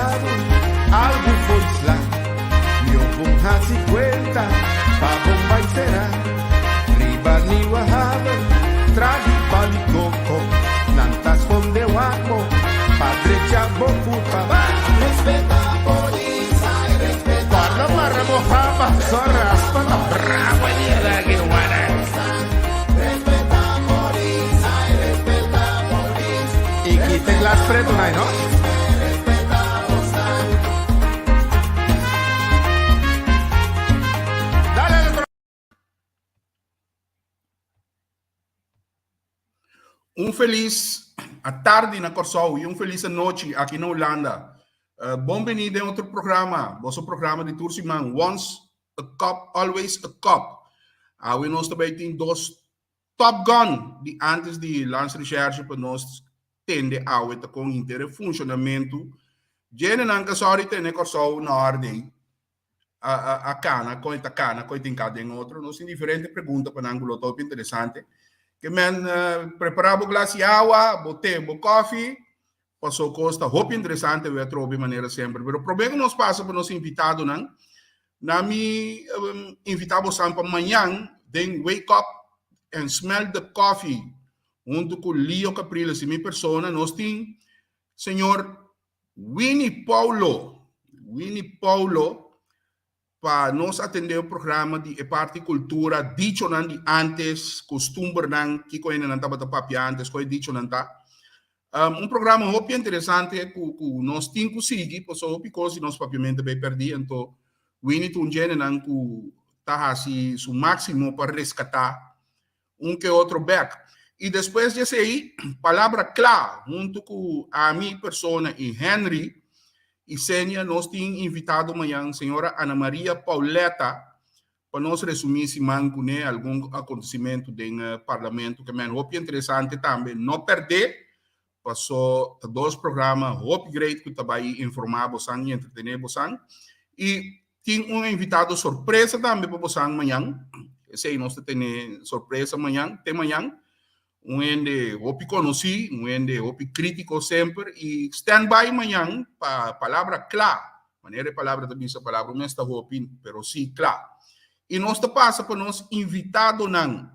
diabel, algu for di sla. Mihó bon hasi kuenta pa bon bai será. Riba Nieuwe Haven, tra di pal di koko, nan ta skonde wak bo pa drecha bo kurpa. Respeta polis, ay respeta. Kòrda mara bo haba, so raspa ta bravo e dia aki, wara. Respeta polis, ay respeta polis. I kita e glas pretu nai, no? Dale al otro. Un felis atardi na Kòrsou i un felis anochi aki na Hulanda. Eh, bon bini den otro programa, boso programa di tur siman, Once a Cop, Always a Cop. Awe nos ta bai tin dos top gun di antes di Landsrecherche pa nos tende awe ta kon henter e funshonamentu djenenan ka sòri tene Kòrsou na orde. A a a kana, kon e ta kana, kon e tin ka den otro. Nos tin diferente pregunta pa nan ku lo ta hopi interesante. Ke men prepará bo glas di awa, bo te, bo kòfi, paso kos ta hopi interesante wea trobe manera semper. Pero promé ku nos pasa pa nos invitadonan, na mi invitá bosan pa mañan den Wake Up and Smell the Coffee huntu ku Leo Capriles i mi persona nos tin señor Winnie Paulo, Winnie Paulo, pa nos atendé e programa di e parti kultura, dichonan di antes, kustumbernan, kiko hendenan tabata papia antes, kon e dichonan ta. Um, un programa hopi interesante ku ku nos tin ku sigui, pasobra hopi kos di nos papiamentu a bai pèrdí, anto Winnie ta un djendenan ku ta hasi su máksimo pa reskatá un ke otro bek. I despues di esei, Palabra Kla huntu ku ami persona i Henry i Senia nos tin invitado mañan señora Ana Maria Pauletta pa nos resumí siman kuné algun akontesimentu den parlamento ke men hopi interesante tambe. No pèrdé Paso ta dos programa hopi great ku ta bai informá bosan i entretené bosan. I tin un invitado sorpresa tambe pa bosan mañan. Esei nos ta tene sorpresa mañan, te mañan. Un hende hopi konosí, un hende hopi krítiko semper i stand by mañan pa palabra kla. Manera e palabra ta bisa, palabra mes ta hopi, pero sí kla. I nos ta pasa pa nos invitadonan.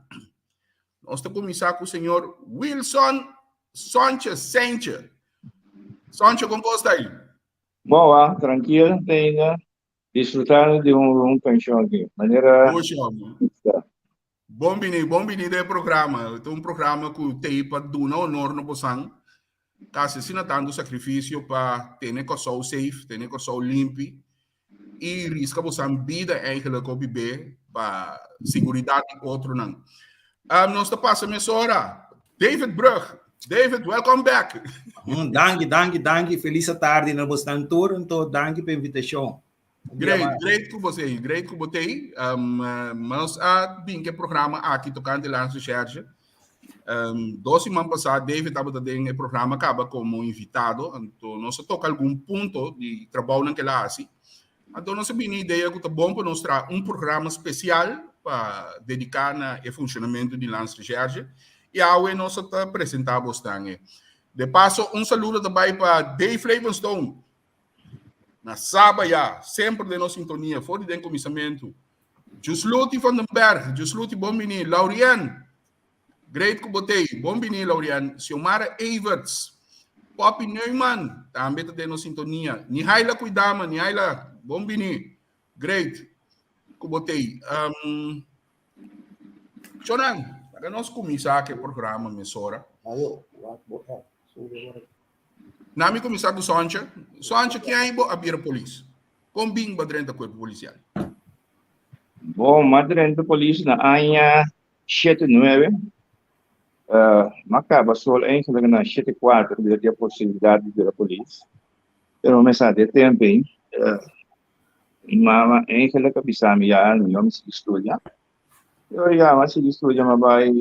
Nos ta kuminsá ku señor Wilson Sonche Sentje. Sonche, kon kos ta ei? Boa, trankil, ainda disfrutando di un, un penshon aki. Manera Boa, Bon bini, bon bini den e programa. Ta un programa ku tei pa duna honor na bosan. Ta hasi asina tantu sakrifisio pa tene Kòrsou safe, tene Kòrsou limpi. i riska bosan bida eigenlijk op bibé pa seguridat di otronan. Um, nos ta pasa mesora. David Brug. David, welcome back. Mm, danki, danki, danki. Feliz tarde na bosnan tur. Anto, danki pa invitacion. Great, great ku você, great ku botei. Um, uh, nos a bin ke programa aki tocante Landsrecherche. Um, dos siman pasá David tabata den e programa kaba komo invitado, anto nos a toka algun punto di trabounan ke el a hasi. Anto nos a bini idea ku ta bon pa nos traha un programa spesial pa dediká na e funshonamentu di Landsrecherche i awe nos a ta presentá bosnan e. De paso un saludo ta bai pa Dave Levenstone na Saba ya, semper den nos sintonia for di den kuminsamentu. Jusluti van den Berg, Jusluti bon bini. Laurien, Great ku bo t'ei. Bon bini Laurian. Xiomara Everts, Poppy Neuman tambe ta den nos sintonia. Nihaila Kuidama, Nihaila, bon bini. Great ku bo t'ei. Um, Chonan, laga nos kuminsá ku e programa mesora. Na mi kuminsá ku Sonche. Sonche, ken bo a bira polis? Kon bin bo a drenta kuerpo polisial? Bon, m'a drenta polis na aña Shete nuebe, M'a kaba skol eigenlijk na shete kuater di e posibilidat di bira polis, pero mi sa di e tempu ei mi mama eigenlijk a bisa mi ya mi no sigui studia, i ora ya mi a sigui studia mi a bai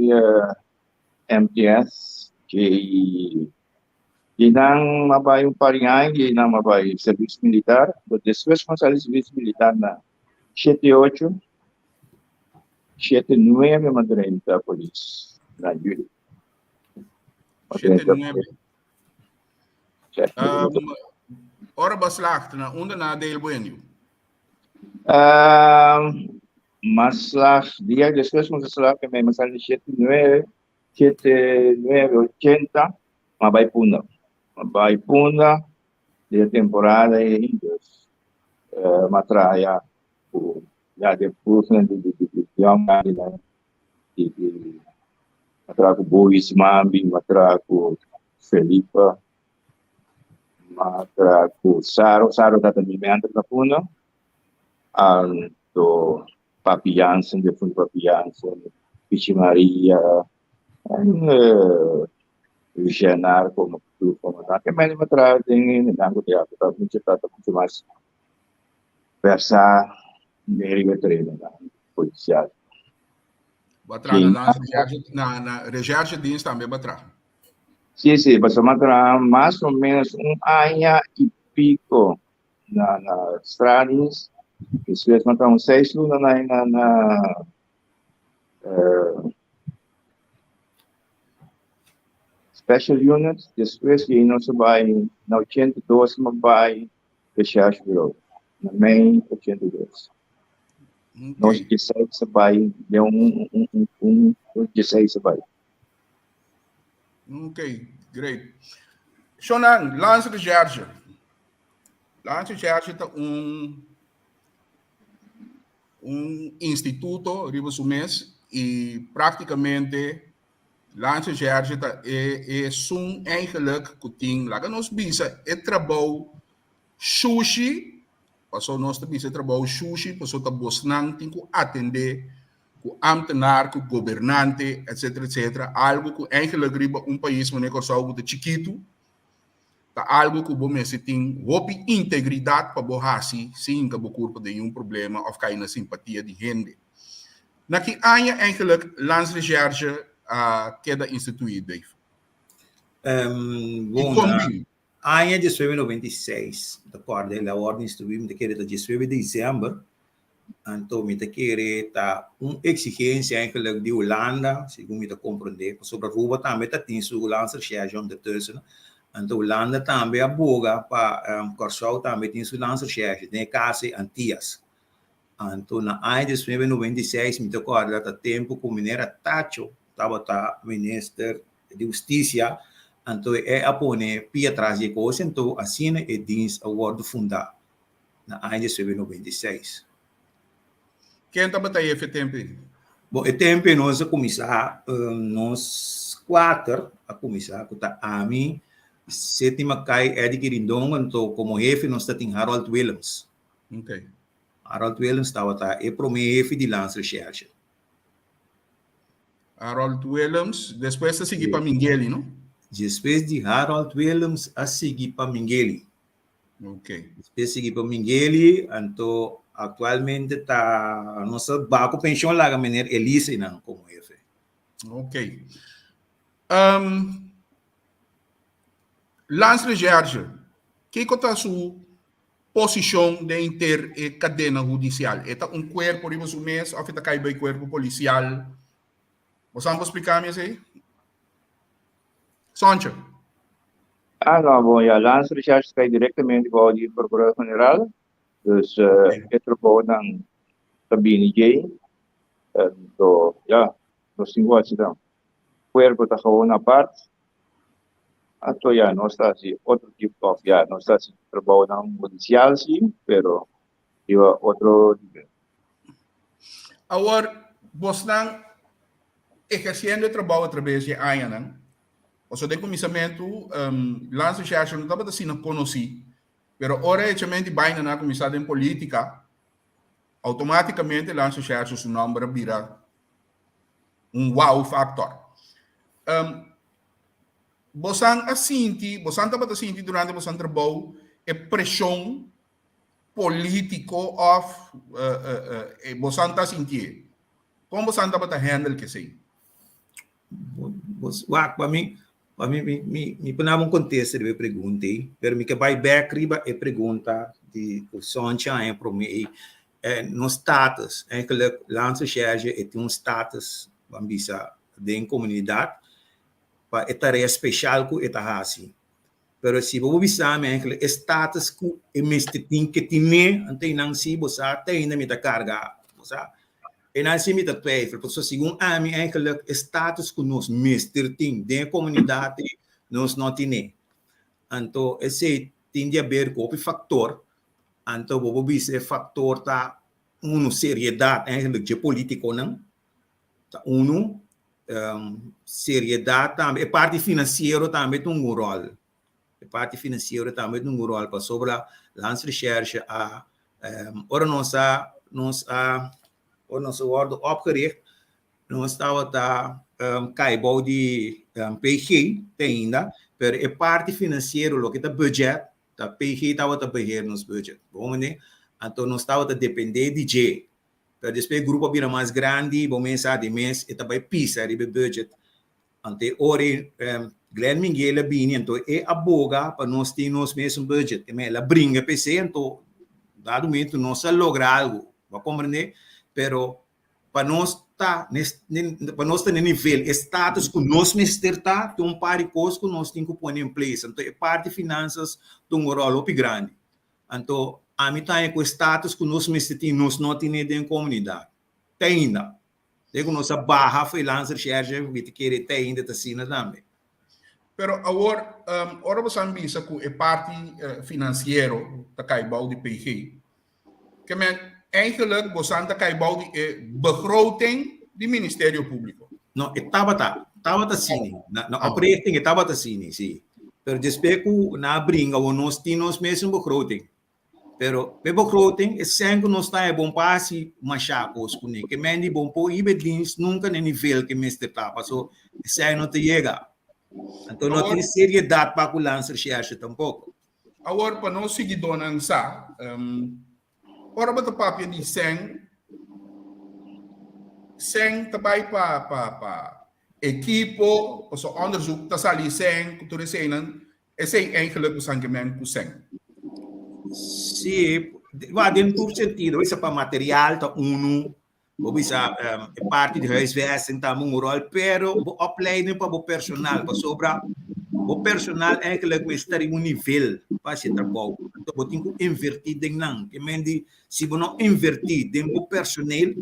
MTS i nan mi a bai un par di aña i nan mi a bai servisio militar, despues ku mi a sali servisio militar na shete ocho. Shete nuebe m'a drenta polis na juli. Shete nuebe. Ora bo a slaag, na unda nan a deel bo hende? M'a slaag dia despues ku mi a slaag, mi a sali shete nuebe, shete nuebe ochenta, m'a bai Punda. M'a bai Punda den e temporada ei, dus m'a traha ku ya den ploegnan di di yòn grandinan, di di m'a traha ku Bois Mambi, m'a traha ku Felipe. M'a traha ku Saro, Saro tabata mi mentor na Punda. Anto Papi Jansen, defunto Papi Jansen, Pichi Maria, en Eugène komo tur komo nan. Ke mende m'a traha den e nan ku teatro ta mucho ta mucho mas versá den riba e terenonan polisial. Bo a traha na Landsrecherche, na na Recherchedienst tambe bo a traha? Sí, sí, pasobra m'a traha mas o menos un aña i piko na na Stradis, despues m'a traha un seis luna na na na Special Unit, despues di ei nos a bai na 82 m'a bai Recherchebureau, na mei 82. Nos dieseis a bai den un un un un un dieseis a bai. Ok, great. Shonan, Landsrecherche. Landsrecherche ta un un instituto riba su mes y prácticamente Landsrecherche ta e esun eigenlijk ku tin, laga nos bisa e trabou shushi, paso nos ta bisa e trabou shushi paso ta bosnan tin ku atendé ku ambtenaar, ku gobernante, etcetera, etcetera, algo ku eigenlijk riba un pais manera Kòrsou ku ta chikitu, ta algo ku bo mester tin hopi integridat pa bo hasi sin hinka bo kurpa den un problema òf kai na simpatia di hende. Na ki aña eigenlijk Landsrecherche a keda instituí, Dave? Um, I bon, kon na bin? aña 1996, mi ta kòrda el a wòrdu instituí, mi ta kere ta 19 di desèmber, Anto mi ta kere ta un exigencia eigenlijk di Hulanda, segun mi ta comprende, pasobra Aruba tambe ta tin su landsrecherche ondertussen. Anto Hulanda tambe a boga pa Kòrsou tambe tin su landsrecherche, den e caso e Antias. Anto na aña diesnuebe noventa i seis mi ta kòrda ta tempu ku meneer Atacho tabata minister di hustisia, anto e a pone pia tras di e kos, anto asina e dienst a wòrdu fundá. na aña diesnuebe noventa i seis. Ken tabata hefe e tempu ei? Bon, e tempu ei nos a kuminsá, nos kuater a kuminsá, ku ta ami, Sidney Mackay, Eddie Quirindongo, anto komo hefe nos ta tin Harold Willems. Okay. Harold Willems tabata e promé hefe di Landsrecherche. Harold Willems, despues a sigui pa Mingeli, no? Despues di Harold Willems a sigui pa Mingeli. Ok. Despues sigui pa Mingeli, anto actualmente ta nos a baha ku penshon laga meneer Elise nan komo hefe. Ok. Um, Landsrecherche, kiko ta su posishon den inter e kadena hudisial? E ta un kuerpo riba su mes òf e ta kai bei kuerpo polisial? Bo sa por splika mi esei? Soncho. Ah, no, bon, ja, Landsrecherche ta kai directamente bou di Procurador General, dus e trabounan ta bini djei, anto, ja, nos tin ku hasi dan. Kuerpo ta gewoon apart, anto, ja, nos ta hasi otro tipo, of ja, nos ta hasi trabounan hudicial si, pero riba otro nivel. Awor, bosnan eherciendo e trabou atrabes di e añanan, pasobra den kuminsamentu Landsrecherche no tabata asina konosí, pero ora e hechamente baina nan a kuminsá den polítika, outomátikamente Landsrecherche su nòmber a bira un wow factor. Bosan a sinti, bosan tabata sinti durante bosan trabou e preshon polítiko òf bosan ta sintié? Kon bosan tabata handle kesei? Wak, pa mi, pa mi, mi, mi, mi por naba un kontesta riba e pregunta ei, pero mi ke bai bèk riba e pregunta di ku Sonchi a haña promé ei. Nos status, eigenlijk Landsrecherche e tin un status, ban bisa, den komunidat pa e tarea speshal ku e ta hasi. Pero si bo bisa mi eigenlijk e status ku e mester tin ke tine, anto einan si bo sa te ainda mi ta karga, bo sa. Einan si mi ta twijfel, pasobra segun ami eigenlijk e status ku nos mester tin den e komunidat ei, nos no tine. Anto esei tin di haber ku hopi faktor, anto bo por bisa e faktor ta unu seriedat eigenlijk dje politikonan, ta unu, Seriedad tambe, e parti financiero tambe ta un rol. E parti financiero tambe ta un rol pasobra Landsrecherche a ora nos a nos a ora nos a wordo opgericht nos tabata kai bou di PG te ainda, pero e parti financiero loke ta budget ta PG tabata beheer nos budget. Bo mende? Anto nos tabata depende di dje. Pero despues e grupo a bira mas grandi, bo mes sa di mes e ta bai pisa riba e budget. Anto e ora ei Glenn Minguel a bini, anto e a boga pa nos tin nos mesun budget. E el a bringa pa esei, anto dado momento nos a logra algo, bo a comprende? Pero pa nos ta pa nos ta na e nivel, e status ku nos mester ta, tin un par di kos ku nos tin ku pone in place. Anto e parti finanzas ta un ròl hopi grandi. Anto ami ta haña ku e status ku nos mester tin, nos no tine den komunidat. Te ainda. Te ku nos a baha for e landsrecherche, mi ta kere te ainda ta asina tambe. Pero awor, ora bo san bisa ku e parti finansiero ta kai bou di PG, ke men eigenlijk bo san ta kai bou di e begroting di Ministerio Públiko. No, e tabata, tabata asina. Na, na oprichting e tabata asina, sí. Pero despues ku nan a bringa awor nos tin nos mesun begroting. Pero e begroting e sèn ku nos ta e bon pa hasi mashá kos kuné. Ke men di bon por hiba e dienst nunka na e nivel ke mester ta paso e sèn no ta yega. Anto no tin seriedat pa ku Landsrecherche tampoko. Awor pa nos siguidónan sa, ora bo ta papia di sèn, sèn ta bai pa pa pa ekipo, pasobra onderzoek ta sali sèn ku tur eseinan, esei eigenlijk bo san ke men ku sèn. Sí, wa den tur sentido, bisa pa material ta unu, bo bisa e parti di huisvesting ta un rol, pero bo opleiding pa bo personal, pasobra bo personal eigenlijk mester riba un nivel pa hasi e trabou, anto bo tin ku invertí den nan, ke men di si bo no invertí den bo personeel,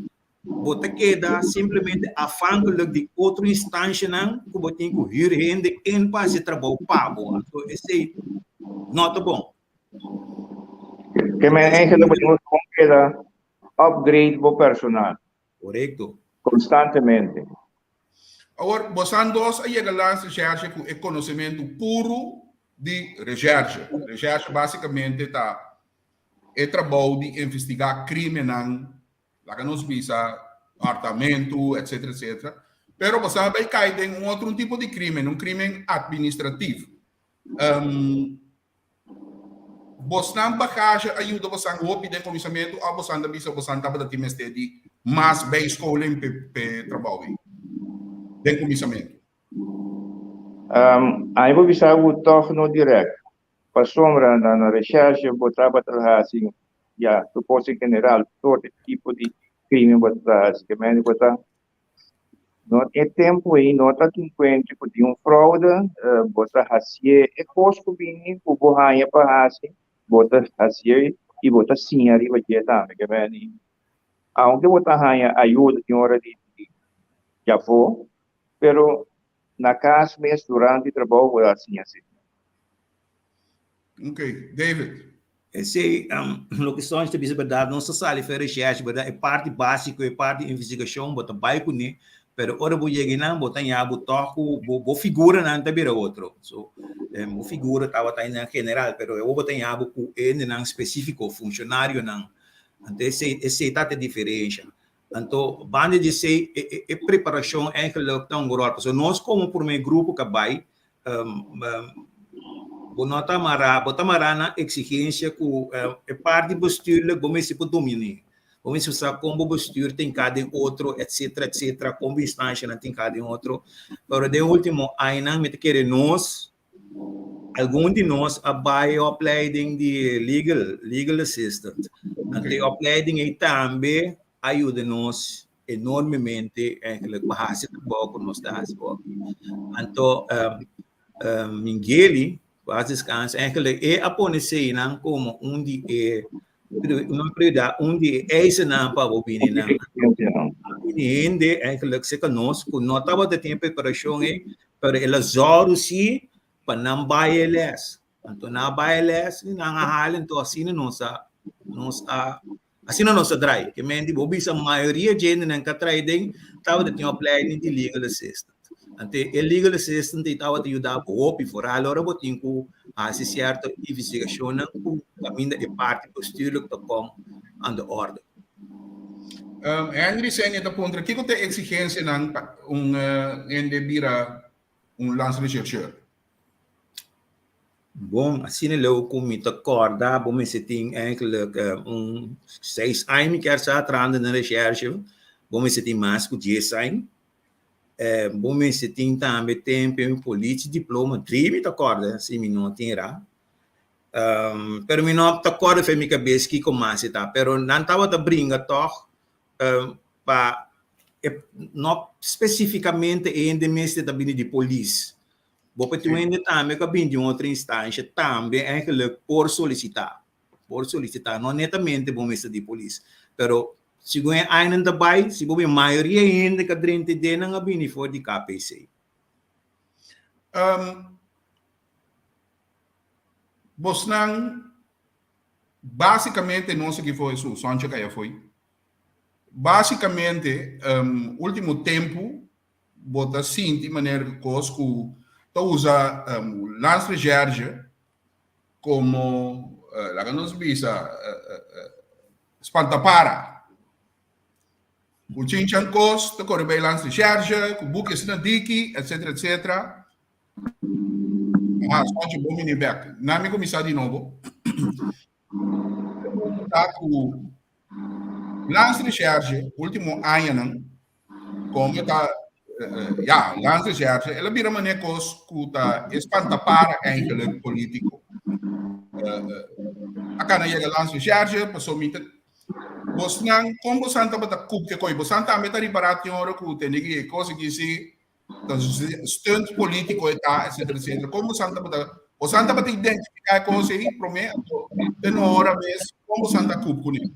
Bo ta keda simplemente afhankelijk di otro instancianan ku bo tin ku huur hende in pa hasi trabou pa bo. Anto esei no ta bon. Ke men eigenlijk bo tin ku keda upgrade bo personal. Korekto. Konstantemente. Awor, bosan dos a yega Landsrecherche ku e konosementu puru di recherche. Recherche basikamente ta e trabou di investigá krimennan Laga nos bisa hartamentu, etcetera, etcetera. Pero bo sa bai kai den un otro un tipo di crimen, un crimen administrativo. Um, bosnan bagage a yuda bosan hopi den kuminsamentu of bosan ta bisa bosan tabata tin mester di mas bijscholing pe pe trabou ei den kuminsamentu? Um, ai bo bisa ku tòg no direct. Pasobra na na recherche bo tabata hasi ya supos en general tur tipo di crimen bo ta hasi ke mende bo ta no e tempo ei no ta tin cuenta cu tin un fraude bo ta hacié e cos cu bini cu bo haya pa hasi bo ta hacié y bo ta siña riba dje tambe ke mende aunke bo ta haya ayuda tin ora di di afo pero Na cas mes durante trabou bo a siña así. Ok, David. Esei, loke Sonny ta bisa berdad, nos ta sali for e recherche, berdad, e parti basico, e parti di investigacion bo ta bai cune, pero ora bo yega einan bo ta haña bo tog cu bo figuranan ta bira otro. So, bo figura tabata einan general, pero awor bo ta haña bo cu hendenan specifico, funcionarionan. Anto esei, esei ta e diferencia. Anto banda di esei e preparashon eigenlijk ta un ròl pasobra nos komo promé grupo ku a bai bo no ta mará bo ta mará na eksigensia ku e parti bestuurlijk bo mester por dominé bo mester sa kon bo bestuur ta hinká den otro etsetera etsetera kon bo instanshanan ta hinká den otro pero den último añanan mi ta kere nos Algun di nos a bai e opleiding di legal, legal assistant. Anto e opleiding ei tambe a yuda nos enormemente eigenlijk pa hasi e trabou ku nos ta hasi hopi. Anto Mingeli, Paz descanse. Eigenlijk e a pone eseinan como un di e una prioridad, un di e eisennan pa bo bini nan. Bini hende eigenlijk cerca nos cu no tabata tin e preparacion ei, pero el a zorg si pa nan bai e les. Anto nan a bai e les y nan a hala, enton asina nos a nos a Asina nos a drai. Ke men di bo bisa mayoria djendenan ka trai den tabata tin opleiding di legal assistant. Ante e legal assistant ei tabata yuda bo hopi, foral ora bo tin ku hasi sierto investigashonnan ku kaminda e parti bestuurlijk ta kom aan de orde. Henry Senia ta puntra kiko ta e eksigensianan pa un hende bira un landsrechercheur? Bon, asina leu ku mi ta kòrda bo mester tin eigenlijk un seis aña mi kier sa trahando den recherche, bo mester tin mas ku dies aña. Bo mester tin tambe tempu un politie diploma drie mi ta kòrda si mi no tin ra. Pero mi no ta kòrda fen mi kabes kiko mas e ta, pero nan tabata bringa tòg pa e no spesifikamente e hende mester ta bini di polis. Bo por tin un hende tambe ku a bini di un otro instansha tambe eigenlijk por solisitá, por solisitá. No netamente bo mester di polis, pero segun e añanan ta bai, si bo bin mayoria hende ku a drenta den nan a bini for di KPC. Bosnan Básicamente nos aki for esun Soncho kaya foi. Básicamente último tempu bo ta sinti manera ku kos ku ta usa Landsrecherche komo laga nos bisa spantapara. Ku chinchan kos ta kore bai Landsrecherche ku buki asina diki etcetera etcetera. Aha, Sancho, bon bini bek. Na mi kuminsá di nobo. Ta ku Landsrecherche último añanan komo ta ya, Landsrecherche el a bira manera kos ku ta e spantapara eigenlijk polítiko. A kana yega Landsrecherche pasobra mi ta bosnan kon bosan tabata kupia koe bosan tambe ta ripará tin ora ku tende ki e kos aki si Ta stunt politico e ta, etcetera, etcetera. Como bosan tabata, bosan tabata identifica e cosa ei prome, anto te no ora mes, como bosan ta cup cune?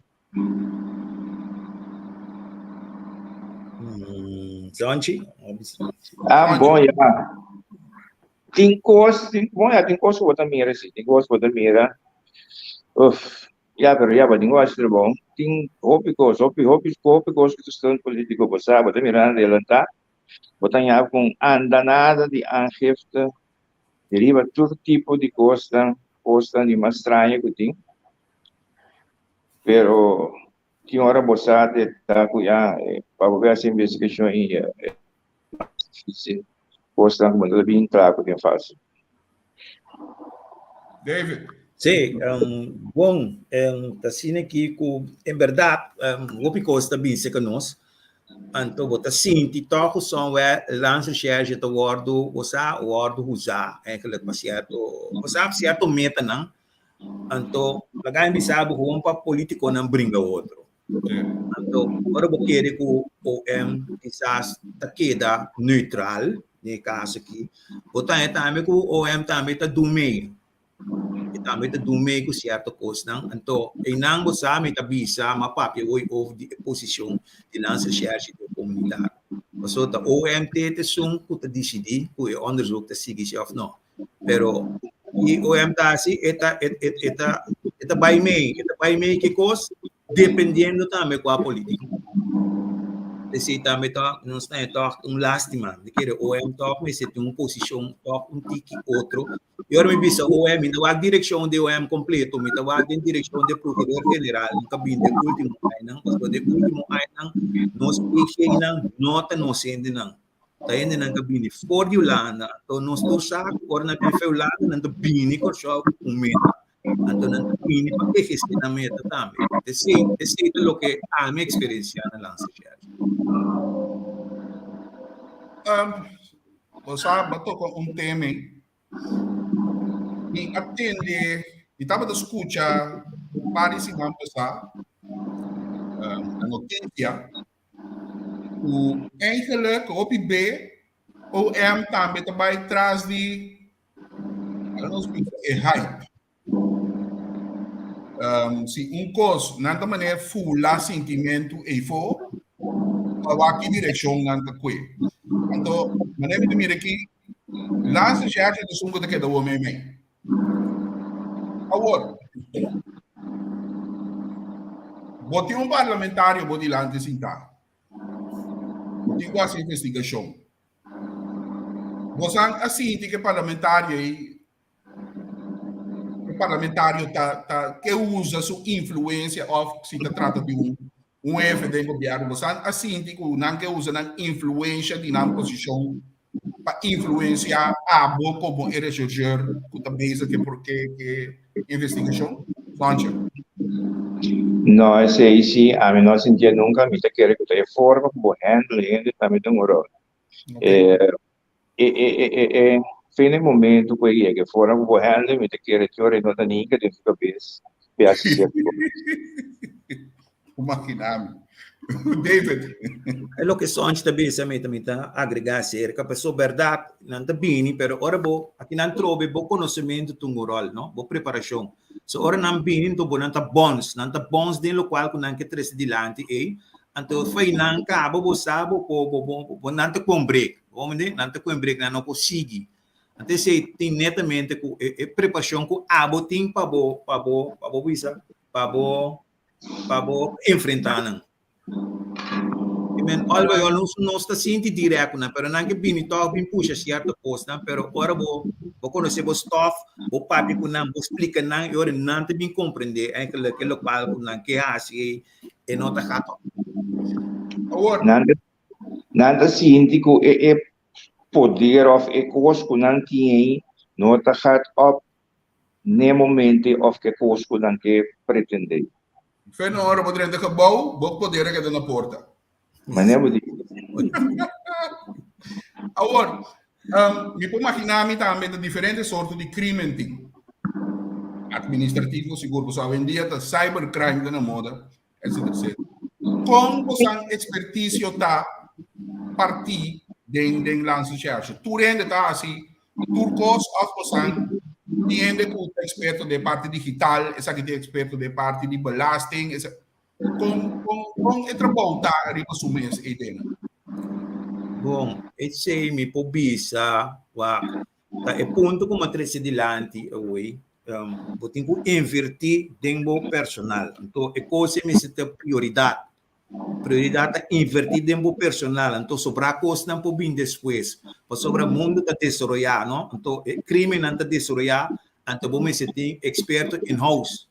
Zonchi? Ah, bon, ja. Tin cos, tin, bon, ja, tin cos cu bo ta mira, si, tin cos cu bo ta mira. Uf, ja, pero ja, bo tin cu haci trabou. Tin hopi cos, hopi, hopi, hopi cos cu ta stunt politico, bo sa, bo ta mira nan adelanta. Bo ta haña ku un andanada di aangifte riba tur tipo di kosnan, kosnan di mas straño ku tin. Pero tin ora bo sa di ta ku ya pa bo hasi investigashon i difísil, kosnan ku bo no ta bin kla ku den fásil. David. Sí, bon, ta asina aki ku en bèrdat hopi kos ta binse ku nos, anto bo ta sinti tòg ku somewhere Landsrecherche ta wòrdu, bo sa, wòrdu usá eigenlijk pa sierto, bo sa, sierto metanan, anto laga mi bisa bo gewoon pa politikonan bringa otro. Anto ora bo kere ku OM kisas ta keda neutral den e kaso aki, bo ta haña tambe ku OM tambe ta dun mee. E tambe ta dun mee ku sierto kosnan. Anto einan bo sa mi ta bisa, mi a papia hoy over di e posishon di Landsrecherche den komunidat. Pasobra ta OM te ta esun ku ta disidí ku e onderzoek ta sigui si òf no. Pero i OM ta hasi e ta e e e ta e ta bai mee, e ta bai mee ki kos dependiendo tambe kua polítiko. Esei tambe ta nos ta tòg un lástima. Mi kere OM tòg mester tin un posishon tòg un tiki otro. I ora mi bisa OM mi ta wak direkshon di OM kompleto, mi ta wak den direkshon di prokurador general nan ta bini den último añanan, pasobra den último añanan nos PG-nan no ta nos hendenan. Ta hendenan ta bini for di Hulanda, anto nos tur sa ku ora nan bini for Hulanda nan ta bini Kòrsou ku un meta, anto nan ta bini pa ehersé nan meta tambe. Esei, esei ta loke ami a eksperensiá na Landsrecherche. Bo sa, bo a toka un tema ei. Mi a tende, mi tabata skucha un par di siman pasá, na notisia, ku eigenlijk hopi be OM tambe ta bai tras di, nos bisa e hype. Um, si un kos nan ta manera fula sintimentu eifo, pa wak ki direkshon nan ta kue. Anto, manera mi ta mira aki, Laatste recherche ta esun ku ta keda wou mei mei. Awor, bo tin un parlamentario bo dilanti sintá. Bo tin ku hasi investigashon. Bosan a sinti ku e parlamentario ei E parlamentario ta, ta ke usa su influencia of si ta trata di un, un jefe den gobierno. Bo san a sinti ku nan ke usa nan influencia di nan posicion pa influencia abo como e rechercheur ku ta bezig ke, ke, ke investigacion? Sontje. No, esei sí, ami no a sintié nunca. Mi ta kere ku ta e forma ku bo handle hende tambe ta un rol. Okay. E, E e e e e fin di momento ku e yega e forma ku bo handle mi ta kere ki ora e no ta ninka den su kabes pa e hasi sierto kos. Imaginá mi. David. E loke Sonch ta bisa mi ta mi ta agregá aserka pasobra bèrdat nan ta bini pero ora bo aki nan trobe bo konosementu ta un ròl no bo preparashon so ora nan bini nto bo nan ta bons nan ta bons den lokual ku nan ke trese dilanti ei anto fei nan kaba bo sa bo por bo bo bo nan ta kon break. Bo mende? Nan ta ku en break, nan no por sigui. Anto esei tin netamente ku e, e preparashon ku abo tin pa bo, pa bo, pa bo bisa, pa bo, pa bo enfrentá nan. I men, all by all, nos, nos ta sinti direct ku nan, pero nan ke bini tòg bin pusha sierto kosnan, pero ora bo, bo konosé bo stòf, bo papia ku nan, bo splika nan, i ora nan ta bin komprendé eigenlijk e lokual ku nan ke hasi ei, e no ta gato. Awor, Nan ta Nan ta sinti ku e e poder òf e kos ku nan tin ei no ta gaat op n'e momente òf ke kos ku nan ke pretendé. Fe na ora bo drenta gebou, bo poder a keda na porta. Manera bo di. Awor, mi por maginá mi tambe ta diferente sorto di crimen tin. Administrativo sigur, pasobra awendia ta cybercrime ta na moda. Etcetera, etcetera. Kon bosan ekspertisio ta partí den den landsrecherche? Tur hende ta hasi tur kos òf bosan tin hende ku ta eksperto den parti digital, esaki tin eksperto den parti di belasting, esa kon kon kon e trabou ta riba su mes eidena? Bon, esei mi por bisa wak ta e punto ku mi a trese dilanti awor. Bo tin ku invertí den bo personal. Anto e kos ei mester ta prioridat. Prioridat ta invertí den bo personal. Anto sobrá kosnan por bin despues. Pasobra mundu ta desaroyá, no? Anto e krimennan ta desaroyá, anto bo mester tin eksperto in house.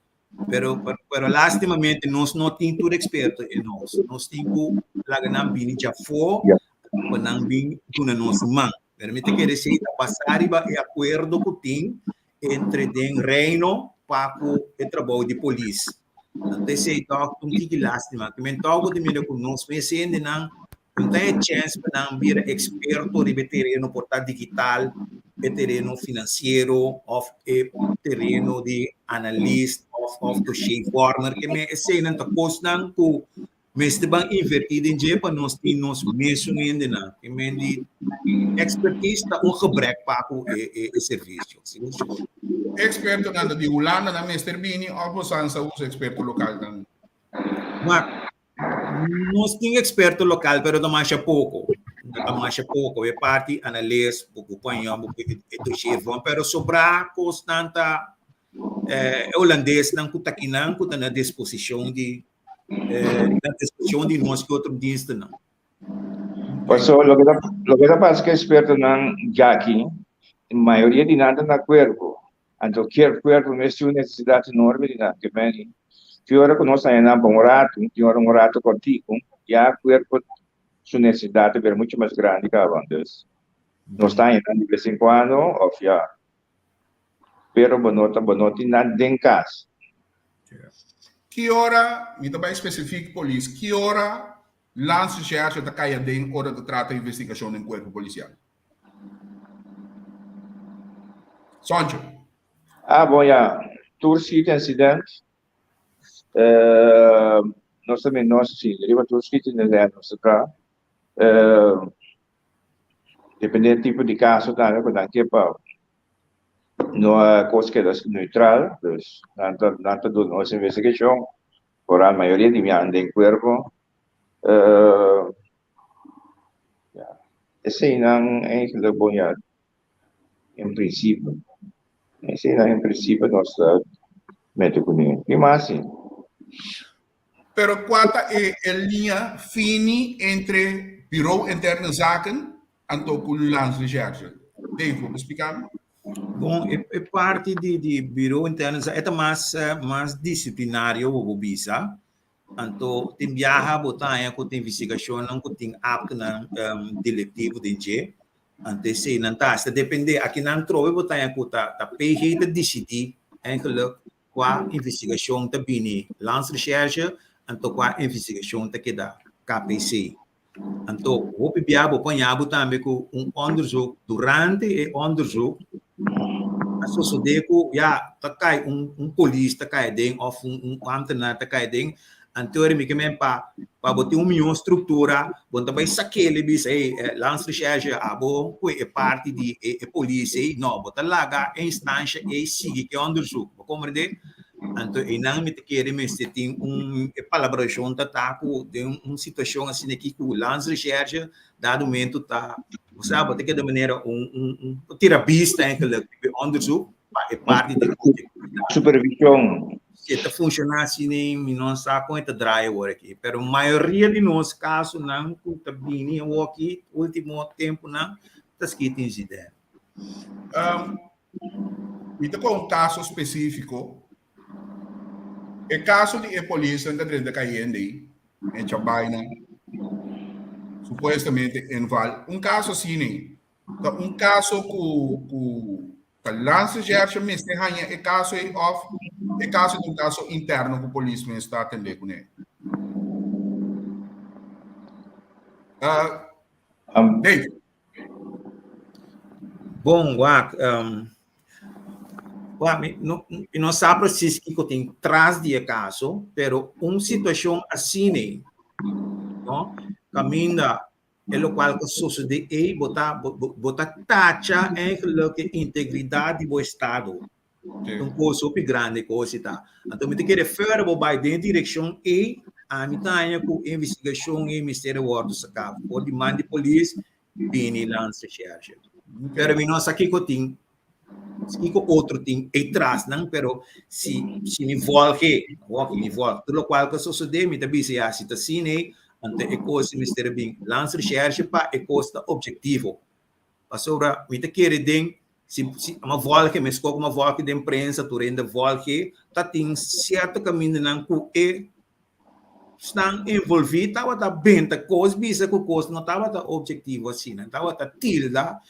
Pero, pero lastimamente nos no tin tur eksperto in house. Nos tin ku laga nan bini djafó pa nan bin duna nos un man. Pero mi ta kere esei ta basá riba e akuerdo ku tin entre den Reino pa ku e trabou di polis. Anto esei tòg ta un tiki lástima. Ke men tòg bo ta mira ku nos mes hendenan no ta e chèns pa nan bira eksperto riba e tereno por ta digital, e tereno finansiero òf e tereno di analist òf òf dossiervormer. Ke men eseinan ta kosnan ku Mester ban invertí den dje pa nos tin nos mesun hendenan. Ke men di expertise ta un gebrek pa ku e servisio. Sigur sigur. Ekspertonan ta di Hulanda nan mester bini òf bosan sa usa eksperto lokalnan? Wak, nos tin eksperto lokal pero ta masha poko. Ta masha poko. E parti analis, bo ku pañó, bo ku e dossier pero sobrá kosnan ta e hulandesnan ku ta kinan ku ta na disposishon di na disposishon di nos ku otro dienstennan. Paso loke ta loke ta pasa ku ekspertonan djaki, mayoria di nan ta na kuerpo. Anto kier kuerpo mes tin un nesesidat enorme di nan. Ke men tin ora ku nos haña nan pa un ratu, tin ora un ratu kòrtiku, ya kuerpo su nesesidat ta bira muchu mas grandi kaba. Dus nos ta haña nan di bes en kuando òf ya. Pero bo no ta bo no tin nan den kas. Ki ora, mi ta bai specifiek polis, ki ora Landsrecherche ta kai aden ora ta trata investigashon den kuerpo polisial? Soncho. Ah, bon ya. Tur schiet incident. Nos ta nos si riba tur schiet incident nos ta traha. Depende tipo di kaso tambe ku nan ke pa. No a kos keda neutral, dus nan ta nan ta duna nos investigashon, foral mayoria di mi a anda den kuerpo. Ya, eseinan eigenlijk bon ya en prinsipio, eseinan en prinsipio nos ta mete kuné. Tin mas si. Pero kua ta e e liña fini entre Bureau Interne Zaken anto ku Landsrecherche? Dave, bo por splika mi? Bon, e e parti di di Bureau Interne Zaken e ta mas mas disiplinario bo por bisa. Anto tin biaha bo ta haña ku tin investigashonnan ku tin aktonan deliktivo den dje. Anto eseinan ta hasta dependé. Akinan trobe bo ta haña ku ta ta PG ta disidí eigenlijk kua investigashon ta bini Landsrecherche anto kua investigashon ta keda KPC. Anto hopi bia bo por haña bo tambe ku un onderzoek, durante e onderzoek a sosodé ku ya ta kai un un polis ta kai aden òf un un ambtenaar ta kai aden, anto mi ke men pa pa bo tin un mihó struktura bo no ta bai sak'el i bisa hey landsrecherche abo ku e parti di e e polis ei, no bo ta laga e instansha ei sigui ku e onderzoek, bo komprendé? Anto einan mi ta kere mester tin un e palabrashon ta ta ku den un situashon asina aki ku landsrecherche dado momento ta bo sa bo ta keda manera un un un tira bista eigenlijk riba e onderzoek pa e parti di Supervision. Si e ta funciona asina mi no sa kon e ta draai awor aki pero mayoria di nos kasonan ku ta bini awor aki ultimo temponan ta skit incident. Mi ta con un caso specifico. E caso di e polisnan ta drenta cayende ei, e chabainan, supuestamente inval. Un caso asina ei, ta un caso cu, cu ta Landsrecherche mester haña e caso ei of e caso ta un caso interno cu polis mes ta atende cune? Uh, Dave. Bon, wak, um, wak, mi no, mi no sa precies kiko tin tras di e kaso, pero un situashon asina, no, kaminda e lokual ku sosodé ei, bo ta, bo, bo ta tacha eigenlijk e integridat di bo estado. Un kos hopi grandi kos i ta. Anto mi ta kere fuera bo bai den direkshon ei, ami ta haña ku e investigashon ei mester a wòrdu saká for di man di polis bini landsrecherche. Pero mi no sa kiko tin, kiko otro tin ei tras nan, pero si si mi vòlg e, awor mi vòlg tur lokual ku a sosodé mi ta bisa ya si ta asina ei, anto e kos mester a bin landsrecherche pa e kos ta objektivo. Pasobra mi ta kere den si si ma volge meskos ku ma volge den prensa tur hende volge ta tin sierto kamindanan ku e esnan envolví tabata benta kos bisa ku kos no tabata objektivo asina tabata tilda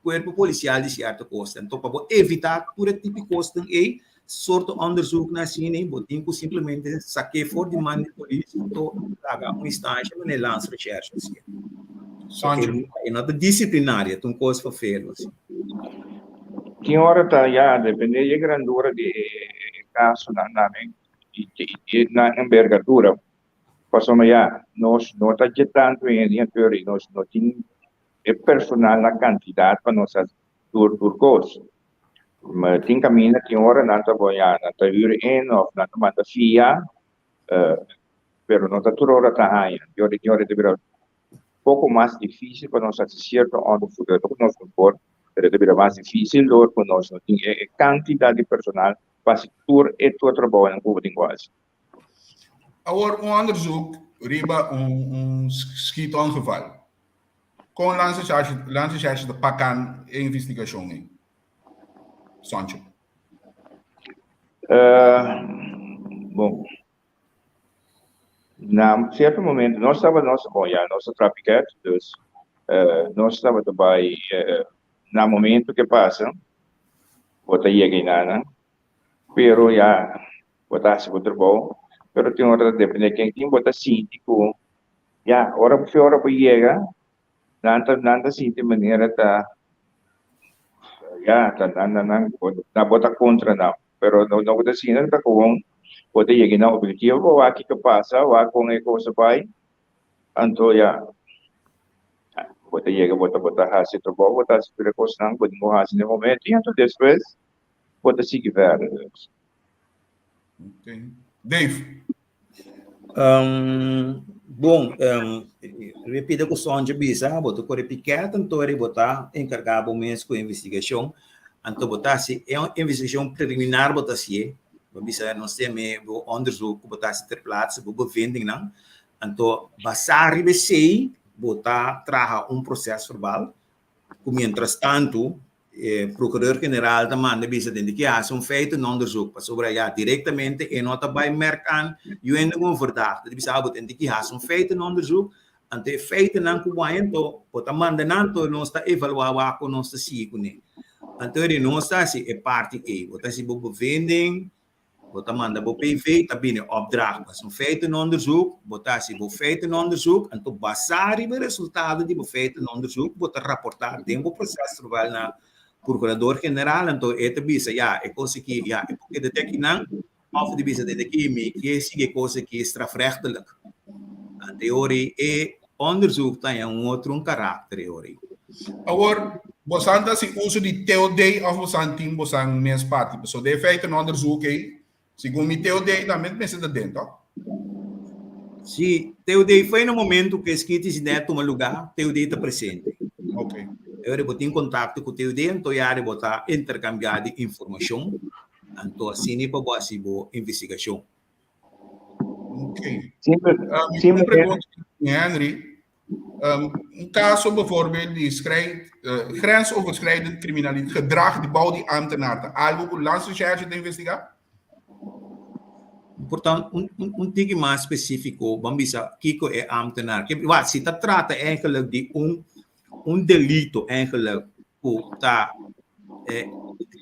kuerpo polisial di sierto kos. Anto pa bo evitá tur e tipo di kosnan ei Sorto onderzoeknan asina bo tin ku simplemente sak'é for di man di polis anto laga un instansha manera landsrecherche asina. Sancho. E no ta disiplinario, ta un kos pa felo asina. Tin ora ta ya depende di e grandura di e kasonan tambe i di nan enbergadura. Pasobra ya nos no ta dje tantu hende anto nos no tin e personal na kantidat pa nos a tur tur kos. Ma tin kaminda tin ora nan ta bon ya nan ta hür in of nan ta manda fia pero no ta tur ora ta haña. Di ora di ora ta bira poko mas difisil pa nos hasi sierto onderzoek. No ku nos no por, pero ta bira mas difisil dor ku nos no tin e kantidat di personal pa hasi tur e tur trabounan ku bo tin ku hasi. Awor un onderzoek riba un un schietongeval. Kon Landsrecherche ta pakan e investigashon ei? Sancho. Bon, na sierto momento nos tabata, nos, bon ya nos ta traha piket, dus nos tabata bai na momento ke pasa bo ta yega einanan, pero ya bo ta hasi bo trabou, pero tin ora ta depende ken tin bo ta sinti ku Ya, ora ku ora bo yega, nan ta nan ta sinti manera ta ya ta nan nan nan nan bo ta kontra nan, pero no no ku ta sinti ta kon bo ta yega na objetivo bo wak kiko pasa, wak kon e kos a bai, anto ya. Bo ta yega, bo ta bo ta hasi e trabou, bo ta hasi tur e kosnan ku bo tin ku hasi na e momento i anto despues bo ta sigui verder. Dus. Ok. Dave. Bon, repite ku Sonja bisa, bo ta kore piket anto eri bo ta enkargá bo mes ku investigashon, anto bo ta hasi e investigashon preliminar bo ta hasié, bo bisa nos tin e bo onderzoek ku bo ta hasi ter plaatse, bo bevindingnan, anto basá riba esei bo ta traha un prosèsverbal ku mientrastantu E Procureur General ta manda bisa den di ke hasi un feitenonderzoek pasobra ya direktamente e no ta bai merk an yu hende ku un verdachte. Ta bisa bo den di ke hasi un feitenonderzoek anto e feitennan ku bo haña anto bo ta manda nan anto nos ta evaluá wak ku nos ta sigui kuné. Anto di nos ta hasi e parti ei. Bo ta hasi bo bevinding. Bo ta manda bo PV, ta bini opdracht pa hasi un feitenonderzoek, bo ta hasi bo feitenonderzoek, anto basá riba e resultado di bo feitenonderzoek bo ta raportá den bo procesverbaal na Procurador General, anto e ta bisa ya e kos aki ya e por keda te akinan òf e ta bisa desde aki mi ke sigui e kos aki strafrechtelijk. Anto e ora ei e onderzoek ta haña un otro un karakter e ora ei. Awor, bosan ta hasi uso di TOD òf bosan tin bosan mes parti? Pasobra den e feitenonderzoek ei, segun mi TOD tambe mester ta den, tòg? Sí, TOD foi na momento ku e skit insidente tuma lugá, TOD ta presente. Ok. E ora bo tin kontakto ku TOD, anto ya bo ta interkambiá di informashon, anto asina pa bo hasi bo investigashon. Ok. Um, un pregunta, Henry. Um, un caso bijvoorbeeld die schrijdt, uh, grensoverschrijdend criminaliteit, gedrag die bouw die ambtenaar, ta algo ku Landsrecherche te investigar? Portanto, un, un, un tiki mas spesífiko, ban bisa kiko e ambtenaar. Ke, wa, si ta trata eigenlijk di un, un delito eigenlijk ku ta eh,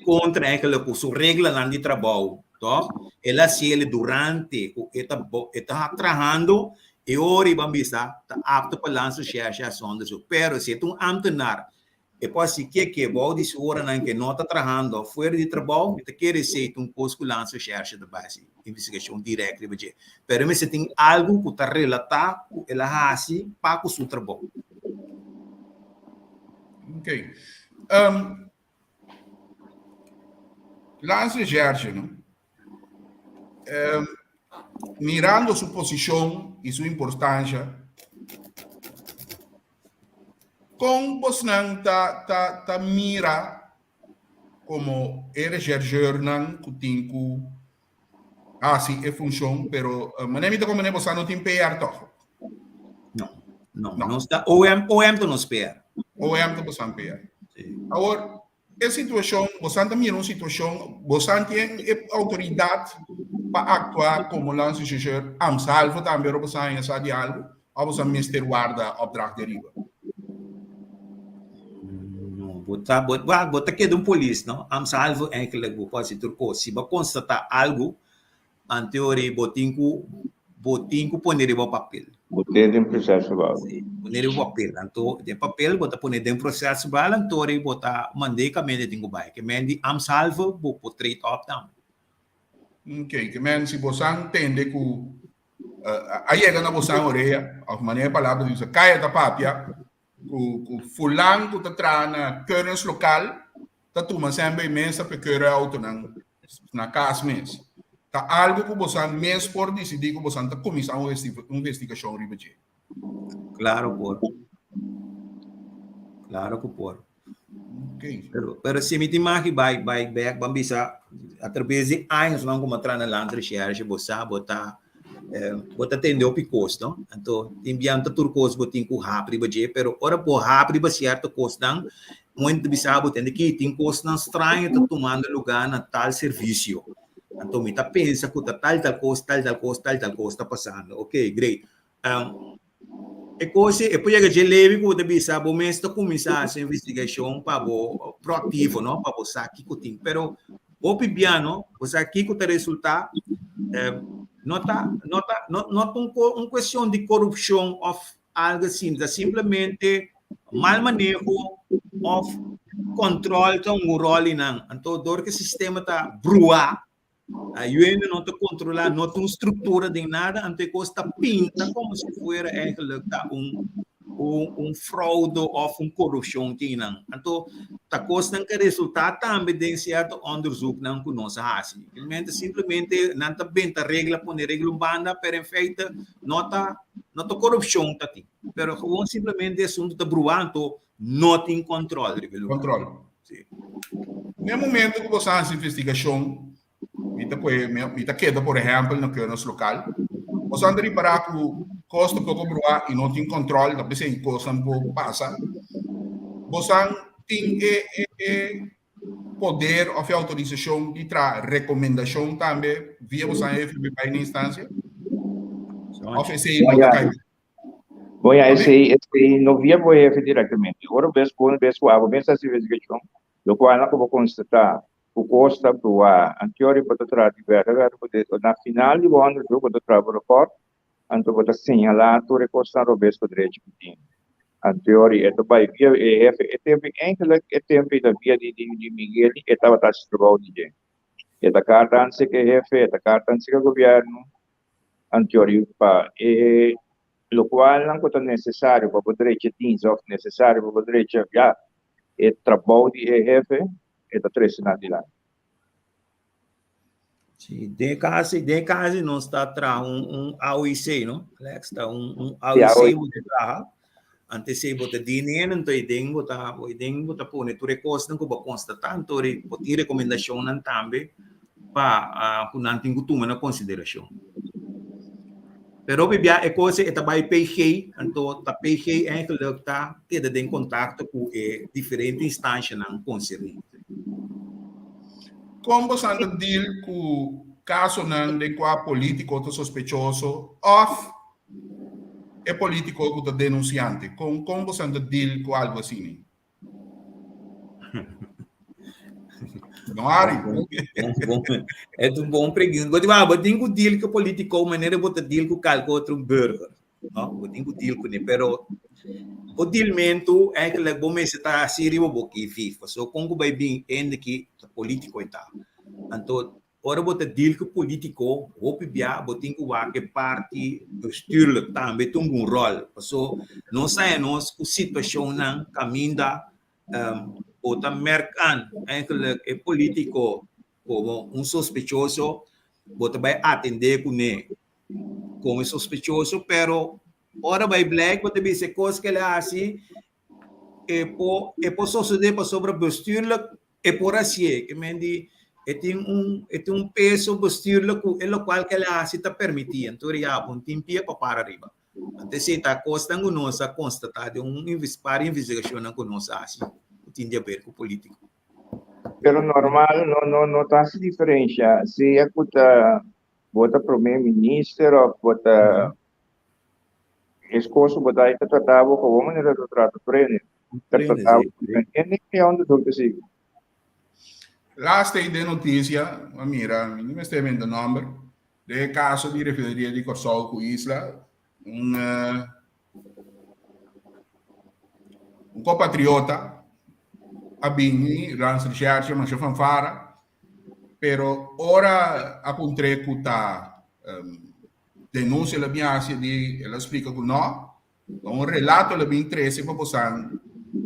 kontra eigenlijk ku su reglanan di trabou, toch? El a hasiel durante ku e ta bo, e ta trahando, e ora i ban bisa ta apto pa Landsrecherche hasi onderzoek. Pero si e ta un ambtenaar, e por hasi ke ke bou di su oranan ke no ta trahando fuera di trabou, mi ta kere esei ta un kos ku Landsrecherche ta bai hasi investigashon dirèkt riba dje. Pero mester tin algu ku ta relatá ku el a hasi pa ku su trabou. Ok. Um, Landsrecherche, no? Um, mirando su posicion y su importancia, con bosnan ta, ta, ta mira como e rechercheurnan cu tin cu hasi e funcion, pero uh, meneer mi ta como bosa no tin PR toch? No, no, no. Nos ta OM, OM ta nos PR. OM ta bosa PR. Sí. Awor, e situacion, bosa ta mira un situacion, bosa tin e autoridad pa actua como landsrechercheur, ambtshalve tambe ora bosa haña sa di algo, of bosa mester warda opdracht di ariba? No, bo ta, bo, bo ta keda un polis, no? Ambtshalve eigenlijk bo por hasi tur kos. Si bo konstatá algu, anteori bo tin ku, bo tin ku pone riba papel. Bo tin den proces-verbaal. Sí, pone riba papel. Anto, den papel bo ta pone den proces-verbaal, antori bo ta mand'é kaminda tin ku bai. Ke men di ambtshalve bo por treed op tambe. Oké, ke men si bo san tende ku a yega na bosan orea, of manera e palabra ta bisa, kaya ta papia, ku ku fulan ku ta traha na keuringslokaal ta tuma semper e mesa pa e keur e autonan na kas mes. Ta algu ku bosan mes por disidí ku bosan ta kuminsá un investigashon riba dje. Klaro por. Klaro ku por. Okay. Pero, pero si mi tin magi bai, bai bek, ban bisa, a través di años nan como tra na Landsrecherche, bo sa, bo ta, eh, bo ta tende hopi kos, no? Anto, tin bian ta tur kos bo tin ku hap riba dje, pero ora bo hap riba cierto kosnan, un ta bisa bo tende ki tin kosnan straño ta tumando lugar na tal servicio. Anto, mi ta pensa ku ta tal tal kos, tal tal kos, tal tal kos ta pasando. Okay, great. Um, e kos e por yega dje leve ku bo ta bisa bo mes ta kuminsá hasi investigashon pa bo proaktivo no pa bo sa kiko tin pero hopi bia no bo sa kiko ta resultá eh, no ta no ta no no ta un un kuestion di korupshon òf algu asin ta simplemente mal maneho òf kòntròl ta un ròl einan anto dor ku e sistema ta bruá Ayuende no ta controla, no ta un structura den nada, anto e cos ta pinta como si fuera eigenlijk ta un, un un fraude òf un korupshon tin nan. Anto ta kosnan ke resultá tambe den sierto onderzoeknan ku nos a hasi. Realmente simplemente nan ta benta regla pone regla un banda pero en feite no ta no ta korupshon ta tin. Pero gewoon simplemente e asuntu ta bruá anto no tin kòntròl riba e lugar. Kòntròl. Sí. Na e momento ku bo sa hasi investigashon Mi ta kohe, mi ta keda por ehèmpel na keurens lokal. Boso a ripará ku kos ta poko bruá i no tin kòntròl, ta p'esei kosnan por pasa. Boso tin e e e poder òf e outorisashon di traha rekomendashon tambe via boso hefe pa bai na instansia? Òf esei no ta kai? Bon ya, esei esei no via bo hefe direktamente. Ora bes ku bes ku abo mester hasi investigashon, lokual nan ku bo konstatá Ku kos ta bruá. Anteori bo ta traha di bèrda bèrda bo de na final di bo onderzoek bo ta traha bo rapòrt anto bo ta señalá tur e kosnan robes ku drechi ku tin. Anteori e ta bai via e hefe e tempu eigenlik e tempu ei ta via di di di Miguel e tabata hasi trabou di dje. E ta karta anse ku e hefe e ta karta anse ku e gobièrnu anteori pa e lokualnan ku ta nesesario pa bo drecha dins òf nesesario pa bo drecha ya e trabou di e hefe e ta trese nan dilanti. Sí, den casi, den casi nos ta traha un, un AOIC, no? Alex, ta un, un AOIC bo ta traha. Antes sei bo ta dine en, entonces den bo ta, bo den bo ta pone tur e cosnan cu bo constata, entonces bo tin recomendacionnan tambe pa uh, cu nan tin cu tuma na consideracion. Pero hopi bia e kos e ta bai PG, anto ta PG eigenlijk ta keda den kontakto ku e diferente instanshanan konserní. Kon boso ta deal ku kasonan den kua polítiko ta sospechoso òf e polítiko ku ta denunsiante? Kon kon boso ta deal ku algu asina? No Ari. Het un bon pregunta. Bo tin, bo tin ku deal ku politico manera bo ta deal ku kalke otro burger. No? Bo tin ku deal kuné, pero bo dealmentu eigenlijk bo mester ta hasi riba bo ki vivo. So kon ku bai bin hende ki ta politico e ta. Anto ora bo ta deal ku politico, hopi bia bo tin ku wak e parti bestuurlijk tambe ta un rol. Paso nos haña nos ku situacionnan kaminda bo ta merk aan eigenlijk e politico como un sospechoso, bo ta bai atende kuné como e sospechoso, pero ora bai blijk bo ta bisa e kos ku el a hasi e por e por sosodé pasobra bestuurlijk e por hasié, ke men di e tin un e tin un peso bestuurlijk ku e lokual ku el a hasi ta permití, anto ya bo no tin pia pa para riba. Anto esei ta kosnan ku nos a konstatá den un par investigashonnan ku nos a hasi ku tin di haber ku polítiko. Pero normal no no no ta hasi diferensha sea ku ta bo ta prome minister of bo ta esposo bo ta ta trata bo gewoon manera ta trata prene. Ta trata bo hende ke unda dor ta sigui. Laatste den noticia, a mira, mi no mester menta nomber, den e caso di refineria di Kòrsou ku Isla, un un kopatriota a bini Landsrecherche masha fanfara, pero ora a puntr'é ku ta denuncia el a bin hasi di el a splika ku no, ta un relato el a bin trese pa bosan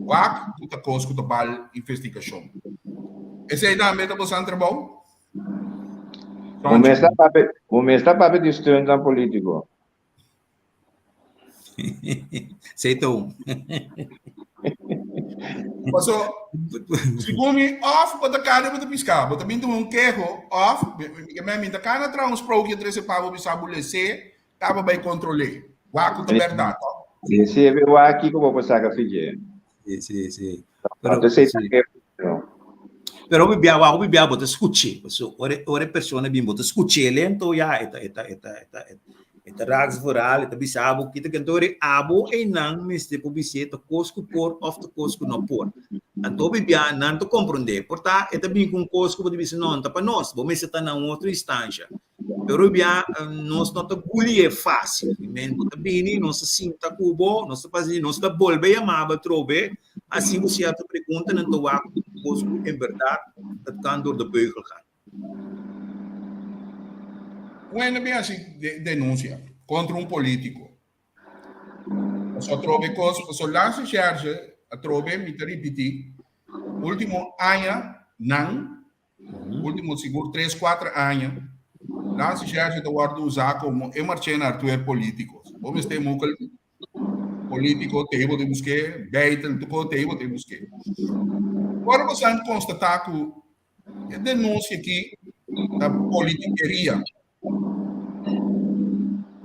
wak ku ta kos ku ta bal investigashon. Esei tambe ta bosan trabou? Bo mes ta papia, bo mes ta papia di steunnan politico. Sei ta un. Paso, segun mi, of bo ta kane bo ta piska, bo ta bin tuma un keho, of, mi ta kana traha un sprookje trese pa bo bisa bo les'é, kaba bai kontrol'é. Wak ku ta bèrdat, to? Si, si, e wak kiko bo por saka fi dje. Si, si, si. Pero, Anto sei ta ke Pero hopi bia, hopi bia bo ta skuch'é. Paso ora ora e persona bin bo ta skuch'é lento ya e ta e ta e ta e ta e ta raak su verhaal, e ta bisa bo kita ke. Anto ora abo einan mester por bis'é ta kos ku por òf ta kos ku no por. Anto hopi bia nan ta komprondé. Por ta e ta bin ku un kos ku bo ta bisa no, no ta pa nos, bo mester ta na un otro instansha. Pero bia nos no ta gulié fácil. Men bo ta bini, nos ta sinta ku bo, nos ta pasa, nos ta bolbe yama bo atrobe, hasi bo sierto preguntanan ta wak ku kos ku en bèrdat het kan door de beugel gaan. Un hende bin hasi denunsia kontra un polítiko. Paso atrobe kos, paso Landsrecherche, atrobe mi ta ripití, último aña nan, último sigur tres, kuater aña, Landsrecherche ta wòrdu usá komo e marchena artuer polítiko. Bo mester mukul polítiko, te bo ta busk'é, beitel, tur kos te bo ta busk'é. Ora bo san konstatá ku E denunsia aki ta politikeria.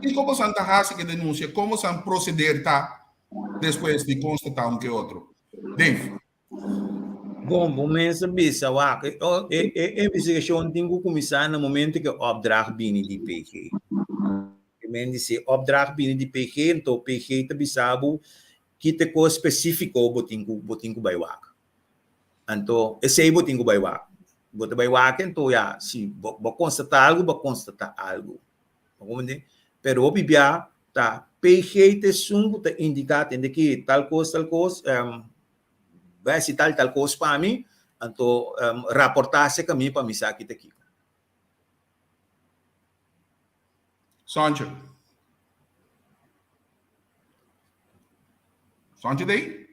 Kiko bosan ta hasi ku e denunsia? Kon bosan proseder ta despues di konstatá un ke otro? Dave. Bon, bo mes a bisa wak, e, e, e investigashon tin ku kuminsá na momento ku e opdracht bini di PG. E men di si opdracht bini di PG, anto PG ta bisa bo ki te kos spesífiko bo tin ku bo tin ku bai wak. Anto esei bo tin ku bai wak. Bo ta bai wak anto ya si bo bo konstatá algu bo konstatá algu. Bo komprendé? Pero hopi bia ta PG ta esun ku ta indiká tende ki tal kos tal kos bai hasi tal tal kos pa mi anto raportá aserka mi pa mi sa ki ta kiko. Sancho. Sancho ta ei?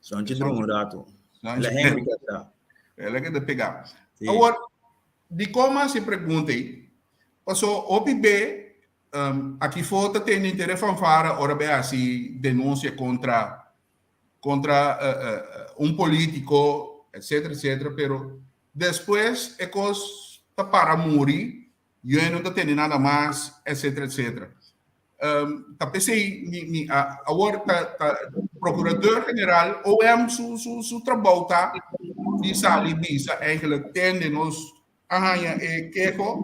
Sancho drumi un rato. La Henry ka ta. Ela ke ta pega. Awor, di kon mas e pregunta ei? Paso hopi be um, aki fo ta tende intere fanfara ora be hasi denunsia kontra kontra uh, uh, un politico, etcetera, etcetera, pero despues e kos ta para muri, yo no ta tende nada mas, etcetera, etcetera. Um, ta p'esei mi, mi a, awor ta, ta procurador general OM su, su, su trabou ta di sali bisa eigenlijk tende nos a haña e keho,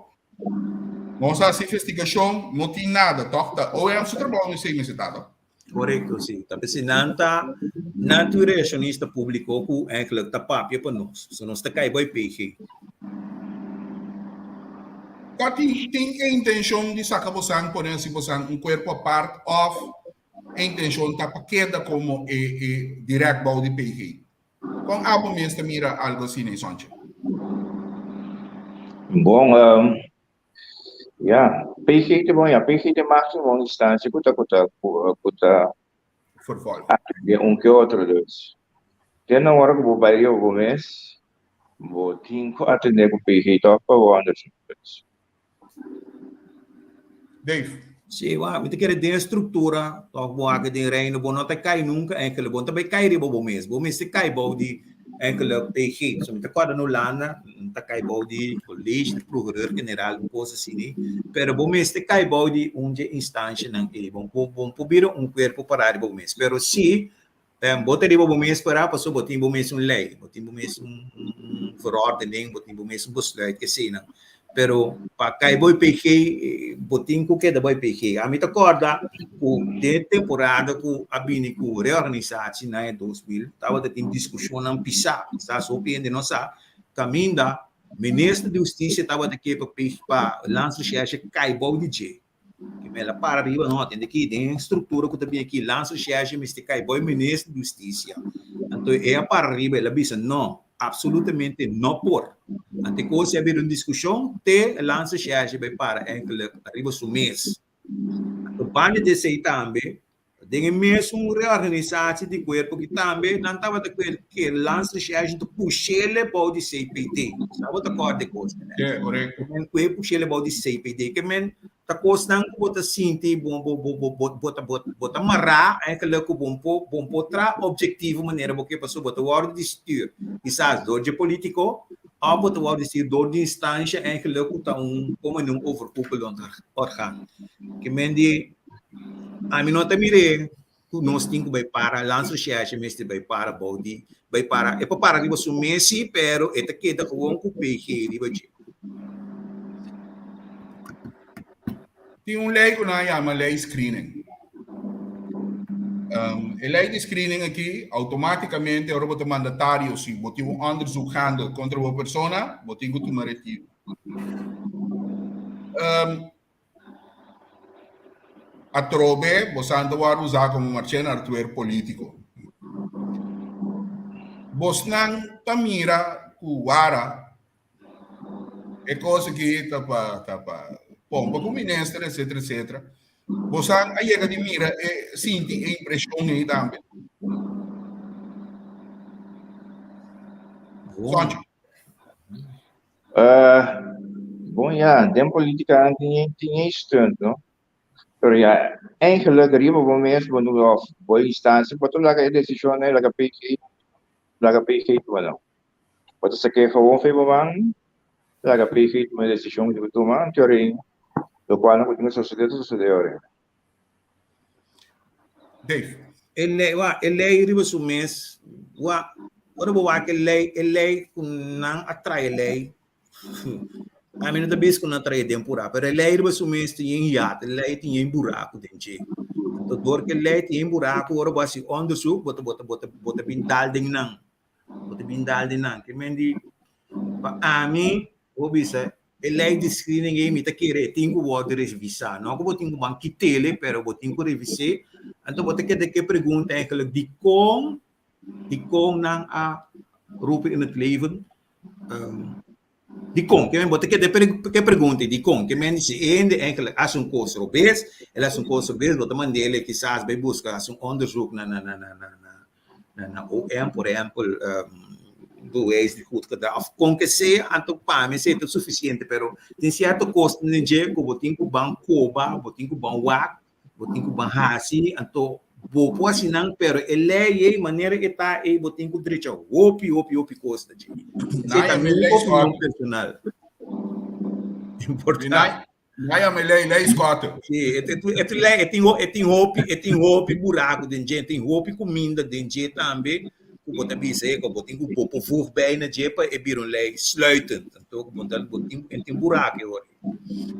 nos a hasi investigashon, no tin nada, toch? Ta OM su trabou esei mester ta, toch? Korekto, si. Ta p'esei nan ta, nan tur relashonista públiko ku eigenlijk ta papia pa nos. So nos ta kai bai PG. Ta tin tin e intenshon di saka bosan pone hasi bosan un kuerpo apart òf e intenshon ta pa keda komo e e dirèkt bou di PG? Kon abo mes ta mira algu asina, Isonche? Bon, Ya, PG ta bon ya, PG ta máximo un instancia ku ta ku ta ku ta Vervolg. atende un ke otro dus. Te na ora ku bo bai riba bo mes, bo tin ku atende ku PG tòg pa bo onderzoek dus. Dave. Sí, wak, mi ta kere den e struktura, tòg bo wak den Reino, bo no ta kai nunka enkele, bo no ta bai kai riba bo mes, bo mester kai bou di enkele PG. So mi ta kòrda na Hulanda, mi ta kai bou di College di Procureur-Generaal, un kos asina, pero bo mester kai bou di un dje instanshanan ei, bo bo por bira un kuerpo pará riba bo mes. Pero si Bo ta riba bo mes pará pasobra bo tin bo mes un lei, bo tin bo mes un verordening, bo tin bo mes un besluit, eseinan. Pero pa kai bo PG, bo tin ku keda bo PG. Ami ta kòrda ku den e temporada ku a bini ku reorganisatie na e 2000, tabata tin diskushonnan pisá, kisas hopi hende no sa, kaminda minister di hustisia tabata ke pa pa Landsrecherche kai bou di dje. Ki mel a para riba no, tende ki den struktura ku ta bin aki Landsrecherche mester kai bou e minister di hustisia. Anto e a para riba el a bisa no, absolutamente no por. Anto e kos a bira un diskushon te Landsrecherche bai para enkele riba su mes. Anto banda di esei tambe Den e mesun reorganisatie di kuerpo ki tambe nan tabata ke Landsrecherche ta pushele bou di CPD. Sa bo ta kòrda e kos nan? Sí, korekto. Men ku e pushele bou di CPD. Ke men ta kosnan ku bo ta sinti bo bo bo bo bo ta bo bo ta mará eigenlijk ku bo por bo por traha objektivo manera bo ke pasobra bo ta wòrdu di stuur kisas dor dje politiko òf bo ta wòrdu di stuur dor di instansha eigenlijk ku ta un komo un overkoepelend orgaan. Ke men di Ami no ta mir'é ku nos tin ku bai para Landsrecherche mester bai para bou di bai para e por para riba su mes sí pero e ta keda gewoon ku PG riba dje. Tin un lei ku nan a yama lei screening. E lei di screening aki automaticamente ora bo ta mandatario si bo tin un onderzoek gaande kontra bo persona bo tin ku tuma retiro. Atrobe bosan ta wòrdu usá komo marchena artuer polítiko. Bosnan ta mira ku wara e kos aki ta pa ta pa pompa ku minister etcetera etcetera. Bosan a yega di mira e sinti e impreshon ei tambe? Soncho. Bon ya, den politica tin tin e stunt, no? Pero ya, eigenlijk riba bo mes bo no of bo instancia bo ta laga e decision ei laga PG laga PG tuma nan. Bo ta sake gewoon fe bo man laga PG tuma e decision ku tuma anto ora lokual ku tin ku sosode ta sosode ora. Dave. E lei, wa, e lei riba su mes, wa, ora bo wak e lei, e lei ku nan a trae e lei, ami no ta bisa ku nan a trae den purá, pero e lei riba su mes tin yen hiat, e lei tin yen buraku den dje. Anto dor ku e lei tin yen buraku, ora bo hasi onderzoek, bo ta, bo ta, bo ta, bo ta bin dal den nan. Bo ta bin dal den nan. Ke men di, pa ami, bo bisa, E lei di screening ei mi ta kere e tin ku wòrdu revisá. No ku bo tin ku ban kit'el, pero bo tin ku revis'é. Anto bo ta keda ke pregunta eigenlijk dikon, dikon nan a roepen in het leven? Dikon? Ke men bo ta keda ke pregunta ei, dikon? Ke men si e hende eigenlijk hasi un kos robes, el hasi un kos robes, bo ta mand'el kisas bai buska hasi un onderzoek na na na na na OM, por ehempel, bewijs di goed gedrag of kon ke sea, anto pa mi esei ta sufisiente, pero tin sierto kosnan den dje ku bo tin ku ban koba, bo tin ku ban wak, bo tin ku ban hasi, anto bo por hasi nan, pero e lei ei, manera e ta ei, bo tin ku drecha hopi, hopi, hopi kos na dje. Esei ta mi opinion personal. Importante. Naya me lei lei skote. Sí, e e e lei e tin e tin hopi e tin hopi buraku den dje, tin hopi kuminda den dje tambe ku bo ta bisa e ku bo tin ku bo por voeg bij na dje pa e bira un lei sluitend. Anto ku bo ta bo tin e tin buraku e ora.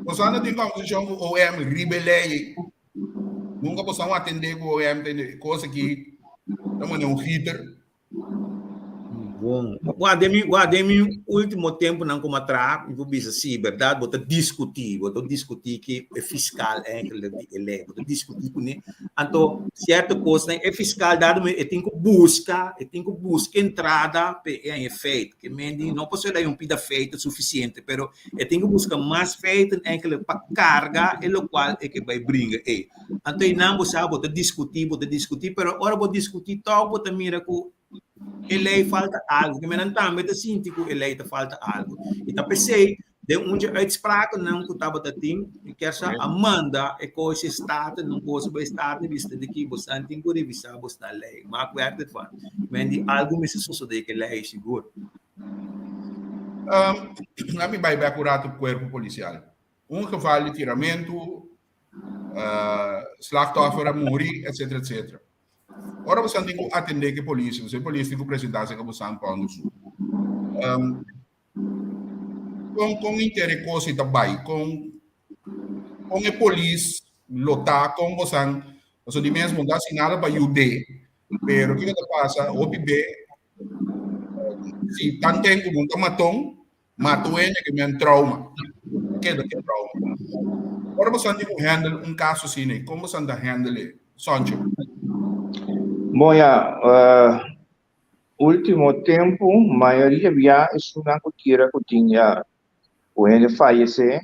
Boso a no tin kòmbersashon ku OM riba e lei ei? Nunka boso a atendé ku OM tende kos aki ta manda un giter? Bon. Wak, den mi, wak, den mi último temponan como a traha, mi por bisa sí, berdad, bo ta discutí, bo ta discutí ki e fiscal eigenlijk di e ley, bo ta discutí kuné. Anto, cierto cosnan, e fiscal dado momento e tin cu busca, e tin cu busca entrada p'e e haña feit. Ke men di no pasobra el haña un pida feiten suficiente, pero e tin cu busca mas feiten eigenlijk pa carga e locual e ke bay bringa ei. Anto einan bo sa bo ta diskutí, bo ta diskutí, pero ora bo diskutí tòg bo ta mira ku e lei falta algu. Ke menan tambe ta sinti ku e lei ta falta algu. I ta p'esei den un dje uitsprakennan ku tabata tin, mi kier sa a manda e kos e Staten, un kos bai Staten bisa di ki bosnan tin ku revisá bosnan lei. Maak werk ervan. Men di algu mester sosodé ku e lei sigur. Laat mi bai bek un ratu kuerpo polisial. Un geval di tiramentu, slachtoffer a muri, etcetera, etcetera. Ora bosan tin ku atendé ku e polis, e polis tin ku presentá serka bosan pa onderzoek. Um, kon kon inter e kos ta bai? Kon kon e polis lo ta kon bosan pasobra di mes bo no ta hasi nada pa yud'é, pero kiko ta pasa hopi be si tanten ku bo no ta maton Mata un hende ke men trauma. Keda ke trauma. Ora boso tin ku handle un kaso asina, kon boso ta handle e? Soncho. Bon ya, ultimo tempu mayoria bia esunnan ku tira ku tin ya ku hende fayesé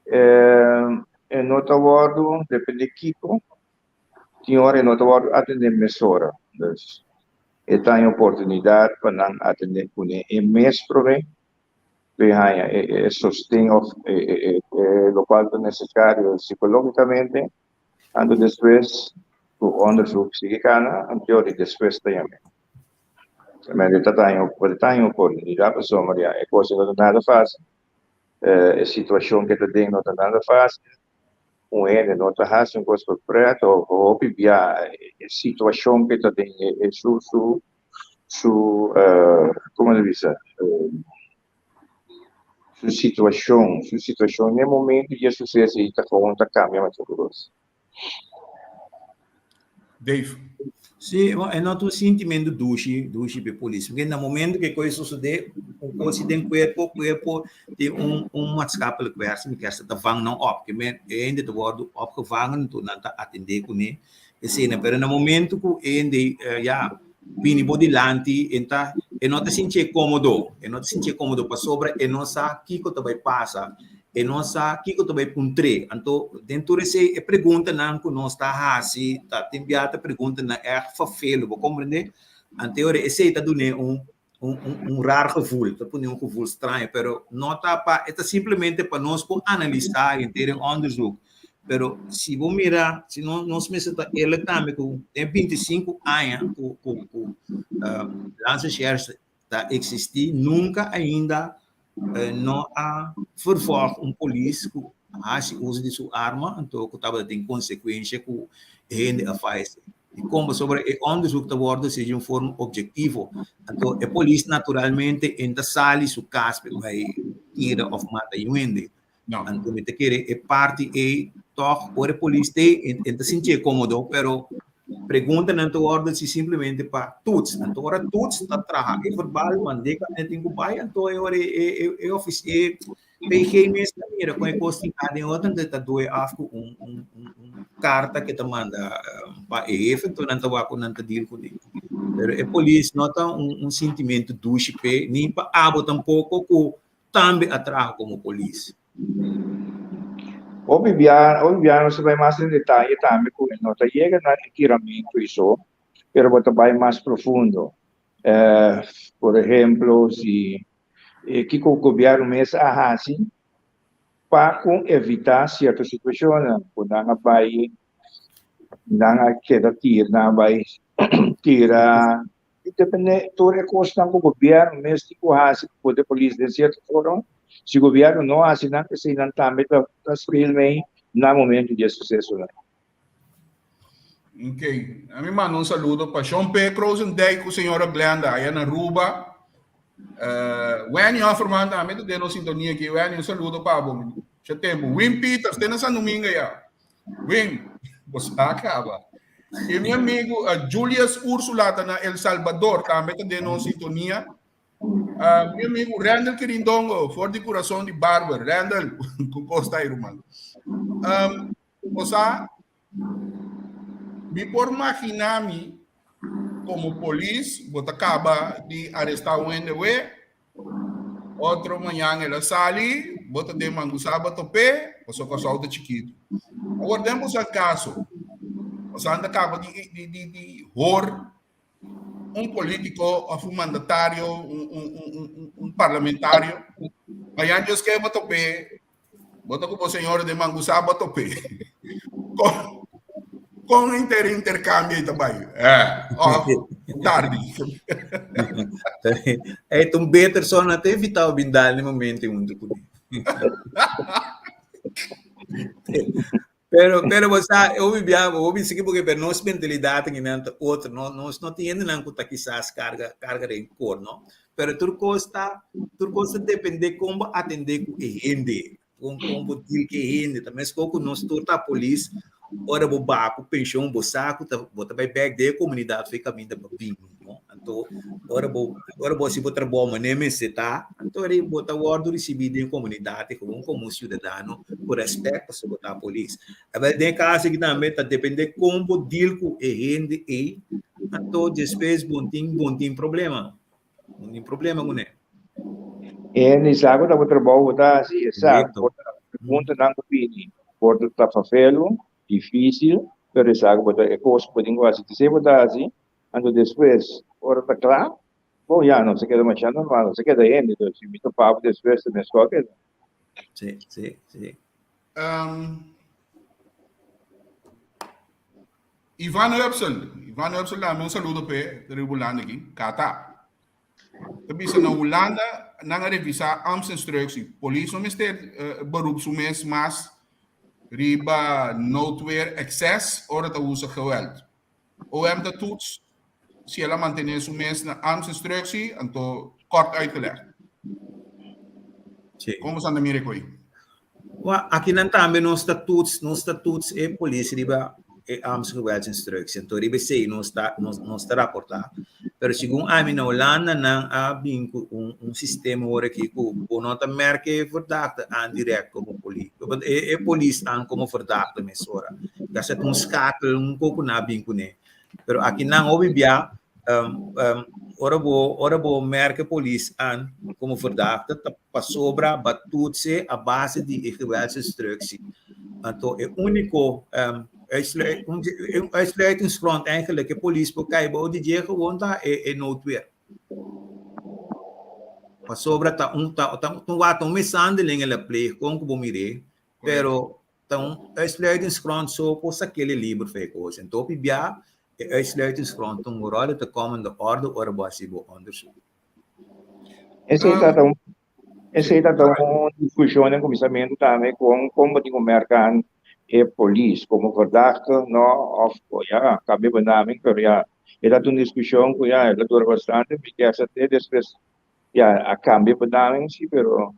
e no ta wòrdu depende kiko tin ora e no ta wòrdu atendé mesora. Dus e ta un oportunidat pa nan atendé kuné e mes promé pa e haña e sosten òf e lokual ta nesesario sikológikamente, anto despues ku òndersuk sigui kana, anto di despues ta yam'é. E ta ta un oportunidat pasobra ya e kos no ta nada fásil, e situashon ke ta den no ta nada fásil. Un hende no ta hasi un kos pa pret of hopi bia e situashon ke ta den e su su su komo ta bisa su situashon su situashon den e momento di e suseso ei ta kon ta kambia masha kos. Dave. Sí, e no ta un sintimentu dushi, dushi pa e polis. Porque na momento ku e kos sosodé, un kos si den kuerpo, kuerpo tin un un maatschappelijk werker, mi kier sa ta vang nan op. Ke men e hende ta wòrdu opgevangen, anto nan ta atendé kuné esena. Pero na momento ku e hende ya bini bo dilanti, e ta e no ta sintié kómodo, e no ta sintié kómodo pasobra e no sa kiko ta bai pasa. E no sa kiko ta bai puntr'é. Anto den tur esei e preguntanan ku nos ta hasi ta tin bia ta preguntanan ègt vervelend, bo komprendé? Anto e ora esei ta dun'é un un un raar gevoel, ta pone un gevoel straño, pero no ta pa, e ta simplemente pa nos por analisá henter e onderzoek. Pero si bo mira, si no, nos mester ta eerlijk tambe ku den 25 aña ku ku ku uh, Landsrecherche ta existí, nunca ainda uh, no a vervolg un polis ku hasi uso di su arma, anto ku tabatin konsekuensia ku hende a fayesé. Dikon? Pasobra e onderzoek ta wòrdu hasi di un forma objektivo. Anto e polis naturalmente en ta sali su kas pa bai tira òf mata un hende. Anto mi ta kere e parti ei tòg ora e polis ta ei en ta sintié kómodo, pero preguntanan ta wòrdu hasi simplemente pa toets. Anto ora toets ta traha e verbal mand'é kaminda tin ku bai, anto e ora e e e PG mes ta mira kon e kos tin a den otro, entonces ta doe af ku un, un, un, un karta ke ta manda pa e hefe, entonces nan ta wak ku nan ta deal kuné. Pero e polis no ta un, un sintimentu dushi p'e, ni pa abo tampoko ku tambe a traha komo polis. Hopi bia, hopi bia nos ta bai mas den detaye tambe ku no ta yega na e tiramentu i so, pero bo ta bai mas profundo. Por ehemplo, si Kiko gobièrnu mes a hasi pa ku evitá sierto situashonnan ku nan a bai nan a keda tira nan a bai tira depende tur e kosnan ku gobièrnu mes tin ku hasi pa pone polis den sierto forma si gobièrnu no hasi nan eseinan tambe ta speel mei na momento di e susesonan. Ok, a mi manda un saludo pa Shon P. Krozendijk ku señora Glenda allá na Aruba. Uh, Wenny Hofferman tambe ta den nos sintonia aquí. Wenny, un saludo pa bo. Xa tempo. Wim Peters, te na San Domingo ya. Wim, bo sa acaba. E mi amigo uh, Julius Ursula ta na El Salvador, tambe ta den nos sintonia. Uh, mi amigo Randall Kirindongo, for di corazón di Barber. Randall, ku costa aí, ruman. Um, Osea, mi por maginá mi komo polis, bo ta kaba di arestá un hende we, otro mañan el a sali, bo ta den mangusá bo top'é, pasobra Kòrsou ta chikitu. Awor den boso kaso, boso a kaba di di di di hor un polítiko òf un mandatario, un un un un parlamentario, mañan Dios ke bo top'é Bo ta ku bo señora den mangusá bo top'é. Kon kon inter interkambio ei ta bai? Eh, òf tardi. Ei ta un beter sona te evitá bo bin dal na e momento ei huntu kuné. Pero, pero bo sa, hopi bia, bo bisa ki porque pero nos mentalidad akinan ta otro, no, nos no tin hendenan ku ta kisas karga, karga rencor, no. Pero tur kos ta, tur kos ta depende kon bo atende ku e hende, kon, kon bo deal ku e hende. Ta meskos ku nos tur ta polis, ora bo baha ku penshon, bo sa ku ta, bo ta bai bek den e komunidat for e kaminda pa bini, no. Anto, ora bo, ora bo hasi bo trabou manera mester ta, anto ora bo ta wòrdu risibí den komunidat gewoon komo un siudadano ku rèspèt pasobra bo ta polis. Awèl den e kaso aki tambe ta dependé kon bo deal ku e hende ei, anto despues bo tin bo tin problema, bo tin problema kuné. E ni sa ku ta bo trabou bo ta hasi, e sa por ta preguntanan ku bini, por ta fafelu, difísil, pero e sa ku bo ta e kos ku bo tin ku hasi, esei bo ta hasi, Anto despues, ora ta kla, bon ya, nos a keda masha normal, nos a keda hende, entonces si mi topa bo despues ta meskor a keda. Sí, sí, sí. Um, Ivan Hupsel, Ivan Hupsel, dame un saludo pe, de Hulanda aquí, Kata. Ta bisa na Hulanda, nan a revisa ambtsinstructie. Polis no mester uh, beroep su mes mas riba noodweer excess ora ta usa geweld. OM ta toets si el a mantené su mes na ambtsinstructie, anto kort uitgelegd. Sí. Kon boso anda mira e koi? Wa, akinan tambe nos ta toets, nos ta toets e polis riba e ambtsgeweldsinstructie. Anto riba esei nos ta, nos, nos ta raportá. Pero segun ami na Hulanda nan a bin ku un, un sistema ora aki ku bo no ta merk e verdachte aan direct komo polis. E, e polis aan komo verdachte mesora. Ta set un skakel, un koko nan a bin kuné. Pero akinan hopi bia, um, um, ora bo, ora bo merk e polis aan komo verdachte, ta. pasobra bo a toets e a base di e geweldsinstructie. Anto e úniko uitsluitingsgrond eigenlijk e polis por kai bou di dje gewoon ta e noodweer. Pasobra ta un ta ta un wak ta un mishandeling el a pleeg kon ku bo mir'é, pero ta un uitsluitingsgrond so por sak'el e liber for e kos. Enton hopi bia e uitsluitingsgrond ta un ròl e ta kòm in de orde ora bo hasi bo onderzoek. Esei ta un esei ta un diskushon den kuminsamentu tambe kon kon bo tin ku merka e polis komo verdachte no òf ya kambia benaming pero ya E ta un discusion cu ya el a dura bastante, mi kier sa te despues ya a cambia benaming si, pero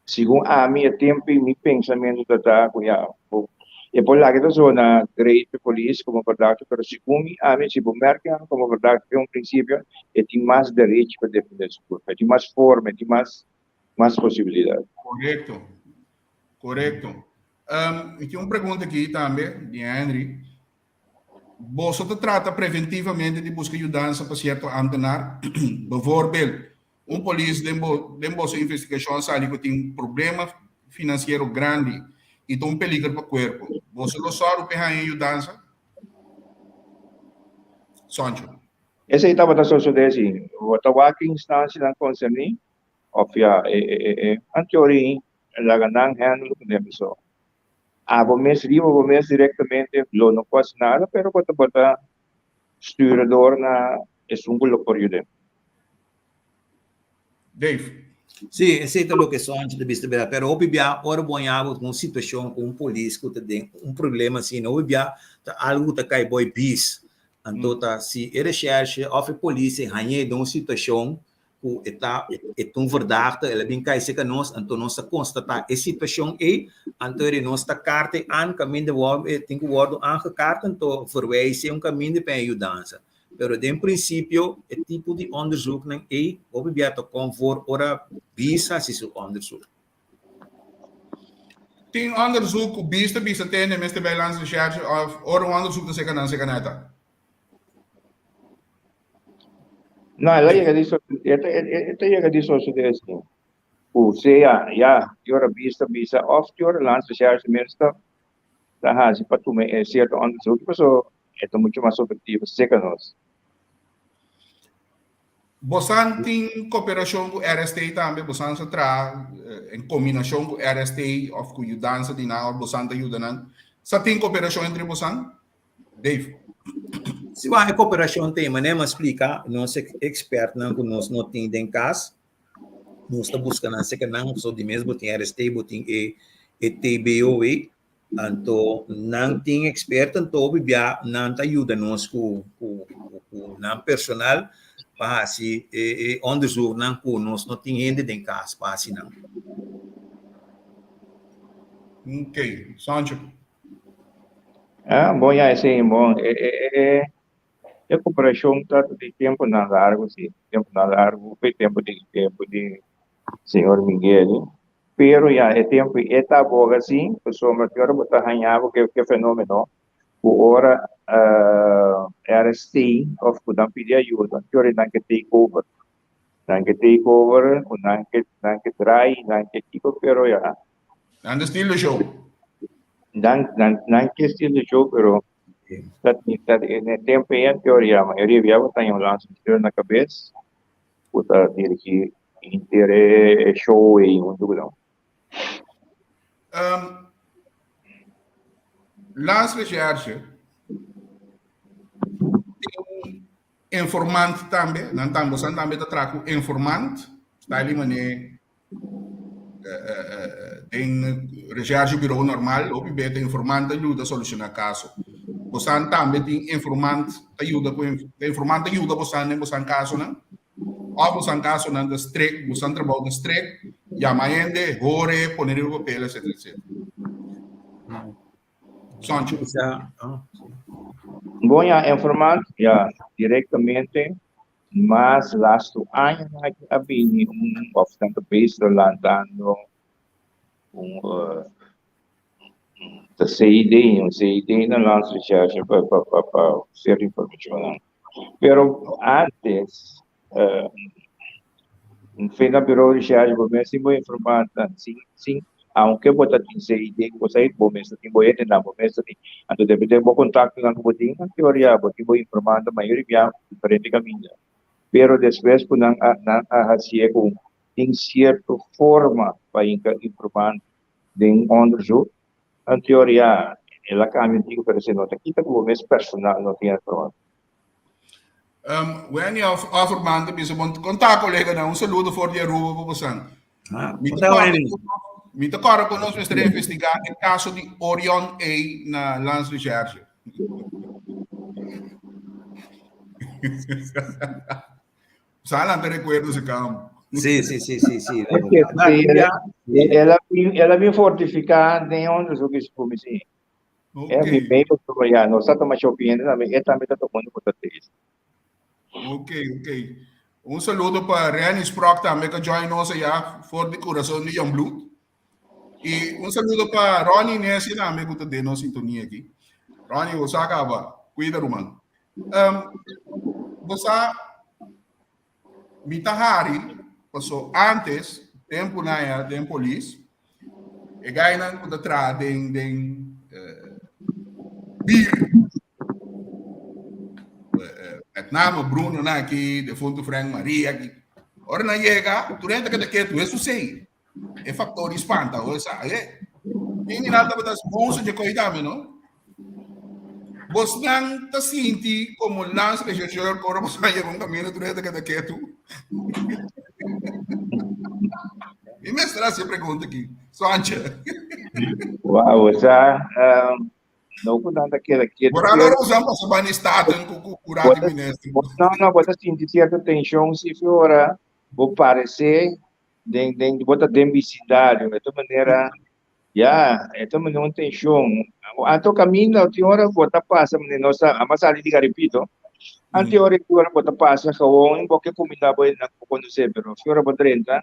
segun ami e tempo y mi pensamento ta ta cu ya bo e por laga ta zona great pe polis como verdachte, pero segun mi ami si bo merca como verdachte den un principio e tin mas derecho pa defende su curpa, e tin mas forma, e tin mas mas posibilidad. Correcto, correcto. Mi tin un pregunta aki tambe di Henry. Boso ta trata preventivamente di buska yudansa pa sierto ámtenar? Bevoorbeeld, un polis den bo den boso investigashon a sali ku tin problema finansiero grandi i ta un peliger pa kuerpo. Boso lo sòru p'e haña yudansa? Soncho. Esei tabata sosodé si bo ta wak e instansianan konserní òf ya e e e anteori laga nan handle ku nan so. Abo mes riba bo mes directamente lo no por haci nada, pero bo ta bo ta stuur door na esun cu lo por yude. Dave. Sí, esei ta loke Sonchi ta bisa berdad, pero hopi bia ora bo haña bo ku un situashon ku un polis ku ta den un problema asina, hopi bia ta algu ku ta kai bo e bis. Anto ta si e reshershe òf e polis e hañ'é den un situashon ku e ta e ta un verdachte, el a bin kai serka nos, anto nos a konstatá e situashon ei, anto eri nos ta karta e an kaminda wòrdu e tin ku wòrdu aangekaart, anto verwijs e un kaminda pa e yudansa. Pero den prinsipio e tipo di onderzoeknan ei hopi bia ta kon voor ora bis hasi su onderzoek. Tin onderzoek ku bis ta bisa tende mester bai landsrecherche òf ora un onderzoek ta serka nan serka neta? No, el a yega di e ta e ta yega di sosodé así. Ku sea ya di ora bista bisa òf di ora landsrecherche mes ta ta hasi pa tuma e sierto onderzoek paso e ta mucho mas efectivo serka nos. Bosan tin koperashon ku RST tambe? Bosan sa traha en kombinashon ku RST òf ku yudansa di nan òf bosan ta yuda nan? Sa tin koperashon entre bosan? Dave. Si wak e koperashon ta e manera mi a splika, nos ekspertnan ku nos no tin den kas, nos ta buska nan serka nan, pasobra di mes bo tin RST, bo tin e e TBO ei, anto nan tin eksperto, anto hopi bia nan ta yuda nos ku ku ku nan personal pa hasi e e onderzoeknan ku nos no tin hende den kas pa hasi nan. Ok, Sancho. Ah, bon ya esei bon. E e e e koperashon ta di tempunan largu si, tempunan largu, fe tempu di tempu di señor Miguel. Pero ya e tempu e ta aboga si, pasobra ki ora bo ta haña bo ke ke fenomeno ku ora RST of ku nan pidi ayuda, ki ora nan ke take over. Nan ke take over, ku nan ke nan ke draai, nan ke kiko, pero ya. Nan ta steal the show. Nan, nan, nan ke steal the show, pero ta, ta, en e tempo ei en teoria, mayoria bia bo ta un landsbestuur na kabes ku ta dirigí henter e show ei huntu ku nan. Um, Landsrecherche tin informant tambe, nan tambe, bosan tambe ta traha ku informant, style mane Den recherche bureau normal hopi beta informant ta yuda soluciona caso. Bosan tambe tin informant ta yuda cu informant ta yuda bosan den bosan casonan? Of bosan casonan ta strict, bosan trabou ta strict, yama hende, hore, pone riba papel etcetera etcetera. Sancho. Bon ya, informant ya directamente Mas lastu añanan aki a bini un òf nan ta bezig lantando un ta CID, un CID na Landsrecherche pa pa pa pa sierto informashonnan. Pero antes. Fe na bureau recherche bo mes tin bo informantenan sin sin aunke bo ta tin CID ku bo sa bo mes ta tin bo hendenan bo mes ta tin anto depende bo kontaktonan ku bo tin en teoria bo tin bo informante mayoria bia diferente kaminda pero despues ku nan a nan a hasié ku tin sierto forma pa hinka informante den onderzoek en teoria el a kambia un tiki pero esei no ta kita ku bo mes personal no tin informante. Um, Wenny of Offerman ta bisa bon konta koleganan un saludo for di Aruba pa bosan. Ah, Mi ta konta kòrda Wenny. ku nos, mi ta kòrda ku nos mester investigá e kaso di Orion A na Landsrecherche. Sa lanta rekuerdo se kam. Sí, sí, sí, sí, sí. Es que sí, el a, el a bin fortifiká den onderzoek is ku mi sí. Ok. E mi mei pasobra ya no sa ta masha hopi hende tambe, e tambe ta tomando ku ta triste. Ok, ok. Un saludo pa Renny Sprock tambe que join nos allá for di Corazón di Youngblood. Y un saludo pa Ronnie Nessi tambe que ta den nos sintonía aquí. Ronnie, você acaba. Cuida, ruman. Um, você Mi ta hari paso antes tempu nan ya den polis e gainan ku ta traha den den bir met name Bruno nan aki defuntu Frank Maria aki ora nan yega tur hende ta keda ketu e susei E factor di spanta hoor sa e. Tin di nan tabata bonso dje koi tambe no. Bosnan ta sinti como landsrechercheur ora bosnan yega un camino tur hende ta keda ketu. Mi mester hasi e pregunta aki. Swantje. Wauw, sa no ku nan ta keda ketu. Moral ora bosnan pasa bani Staten ku ku ku raad di minister. No, no, bo ta sinti cierto tension si ora bo parece den den bo ta den bisindario e ta manera ya e ta manera un tension anto caminda tin ora bo ta pasa manera nos a ama sali di Garipito anto ora tin ora bo ta pasa gewoon bo ke cuminda bo nan bo conoce pero si ora bo drenta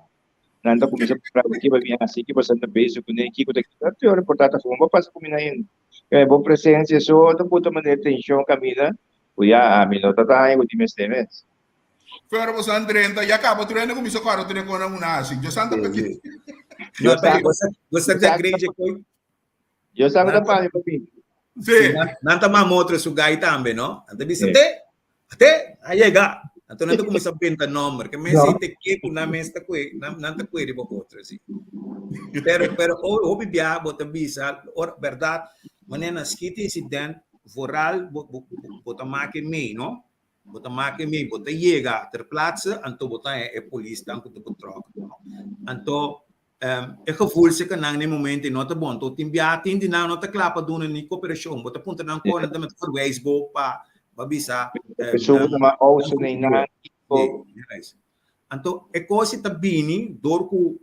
nan ta cuminsa puntra bo kiba bin haci kiba sa ta bezig cune kico ta kico anto ora por ta ta gewoon bo pasa cuminda hende bo presencia so ta buta manera tension caminda cu ya ami no ta ta haña cu tin mester mes. Pero bo san drenta, ya caba tur hende cuminsa corre tur e cona una hasi. Yo santa Sí, peki. sí. No, pero bo sa ta greje koi. Yo sabe ta pa mi papi. Sí. Nan ta mama otro su gai tambe, no? Nan ta bisa Sí. te, te, a llega. Anto nan ta cuminsa benta nomber. Que men si te ke ku nan mes ta kue, nan, nan ta kue riba otro, sí. Pero, pero hopi bia bo ta bisa, or, verdad, manera na skit incident, vooral bo, bo, bo ta make mee, no? Bo ta make mi, bo ta yega ter plaatse, anto bo ta haña e polisnan ku ta betrokken. No? Anto e gevoel seka nan na e momento no ta bon. Anto tin bia tin di nan no ta kla pa duna ni koperashon. Bo ta puntra nan kon, nan ta mester verwijs bo pa pa bisa. Persoon ku tuma ouso na nan. Anto e kos ta bini dor ku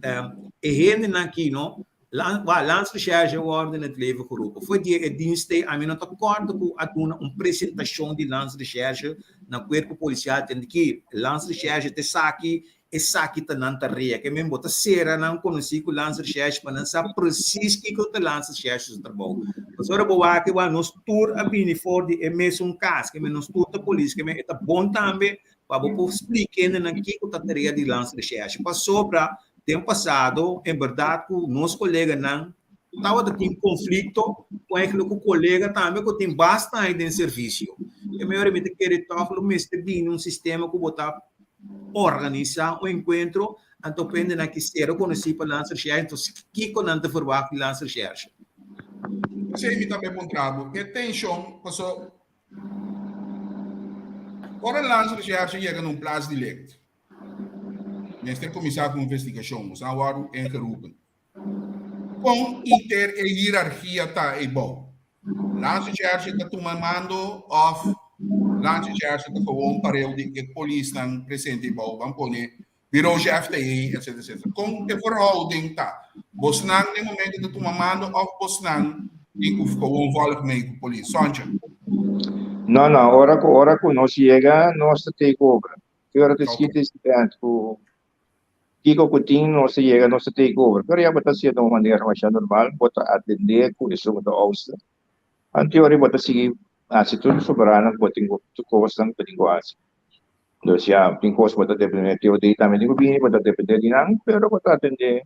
e hendenan aki no, wa Landsrecherche wòrdu in het leven geroepen. For di e dienst ei ami no ta kòrda ku a duna un presentashon di Landsrecherche na kuerpo polisial tende ki Landsrecherche ta esaki, esaki ta nan tarea. Ke men bo ta sera nan konosí ku Landsrecherche pa nan sa presis kiko ta Landsrecherche su trabou. Pasobra bo wak igual nos tur a bini for di e mesun kas, ke men nos tur ta polis, ke men e ta bon tambe pa bo por splika hendenan kiko ta tarea di Landsrecherche. Pasobra den pasado en berdad ku nos koleganan tabata tin konflikto ku eigenlijk ku kolega tambe ku tin basta aña den servisio. E mehor mi ta kere tòg lo mester bini un sistema ku bo ta organisá un enkuentro anto pa hendenan ki ser rekonosí pa Landsrecherche anto kiko nan ta verwagt di Landsrecherche. P'esei mi tambe puntra bo, e tenshon paso Ora Landsrecherche yega na un plaats delict, mester kuminsá ku investigashon, nos a wòrdu ingeroepen. Kon inter e hierargia ta eibou? Landsrecherche ta tuma mando òf Landsrecherche ta gewoon pareu di e polisnan presente eibou? Ban pone Bureau chef ta ei, etcetera, etcetera. Kon e verhouding ta? Bosnan den momento ta tuma mando of bosnan tin ku gewoon volg mee ku polis? Sontje. No, no, ora ku ora ku nos yega nos ta take over. Ki ora ta skit incident ku kiko ku tin nos ta yega nos ta take over. Pero ya bo ta hasiendo un manera masha normal, bo ta atende ku esun ku ta ouster. Anto ora bo ta sigui hasi tur e sobranan ku bo tin ku tur kosnan ku bo tin ku hasi. Dus ya, tin kos ku bo ta dependé, TOD tambe tin ku bini, bo ta dependé di nan, pero bo ta atendé,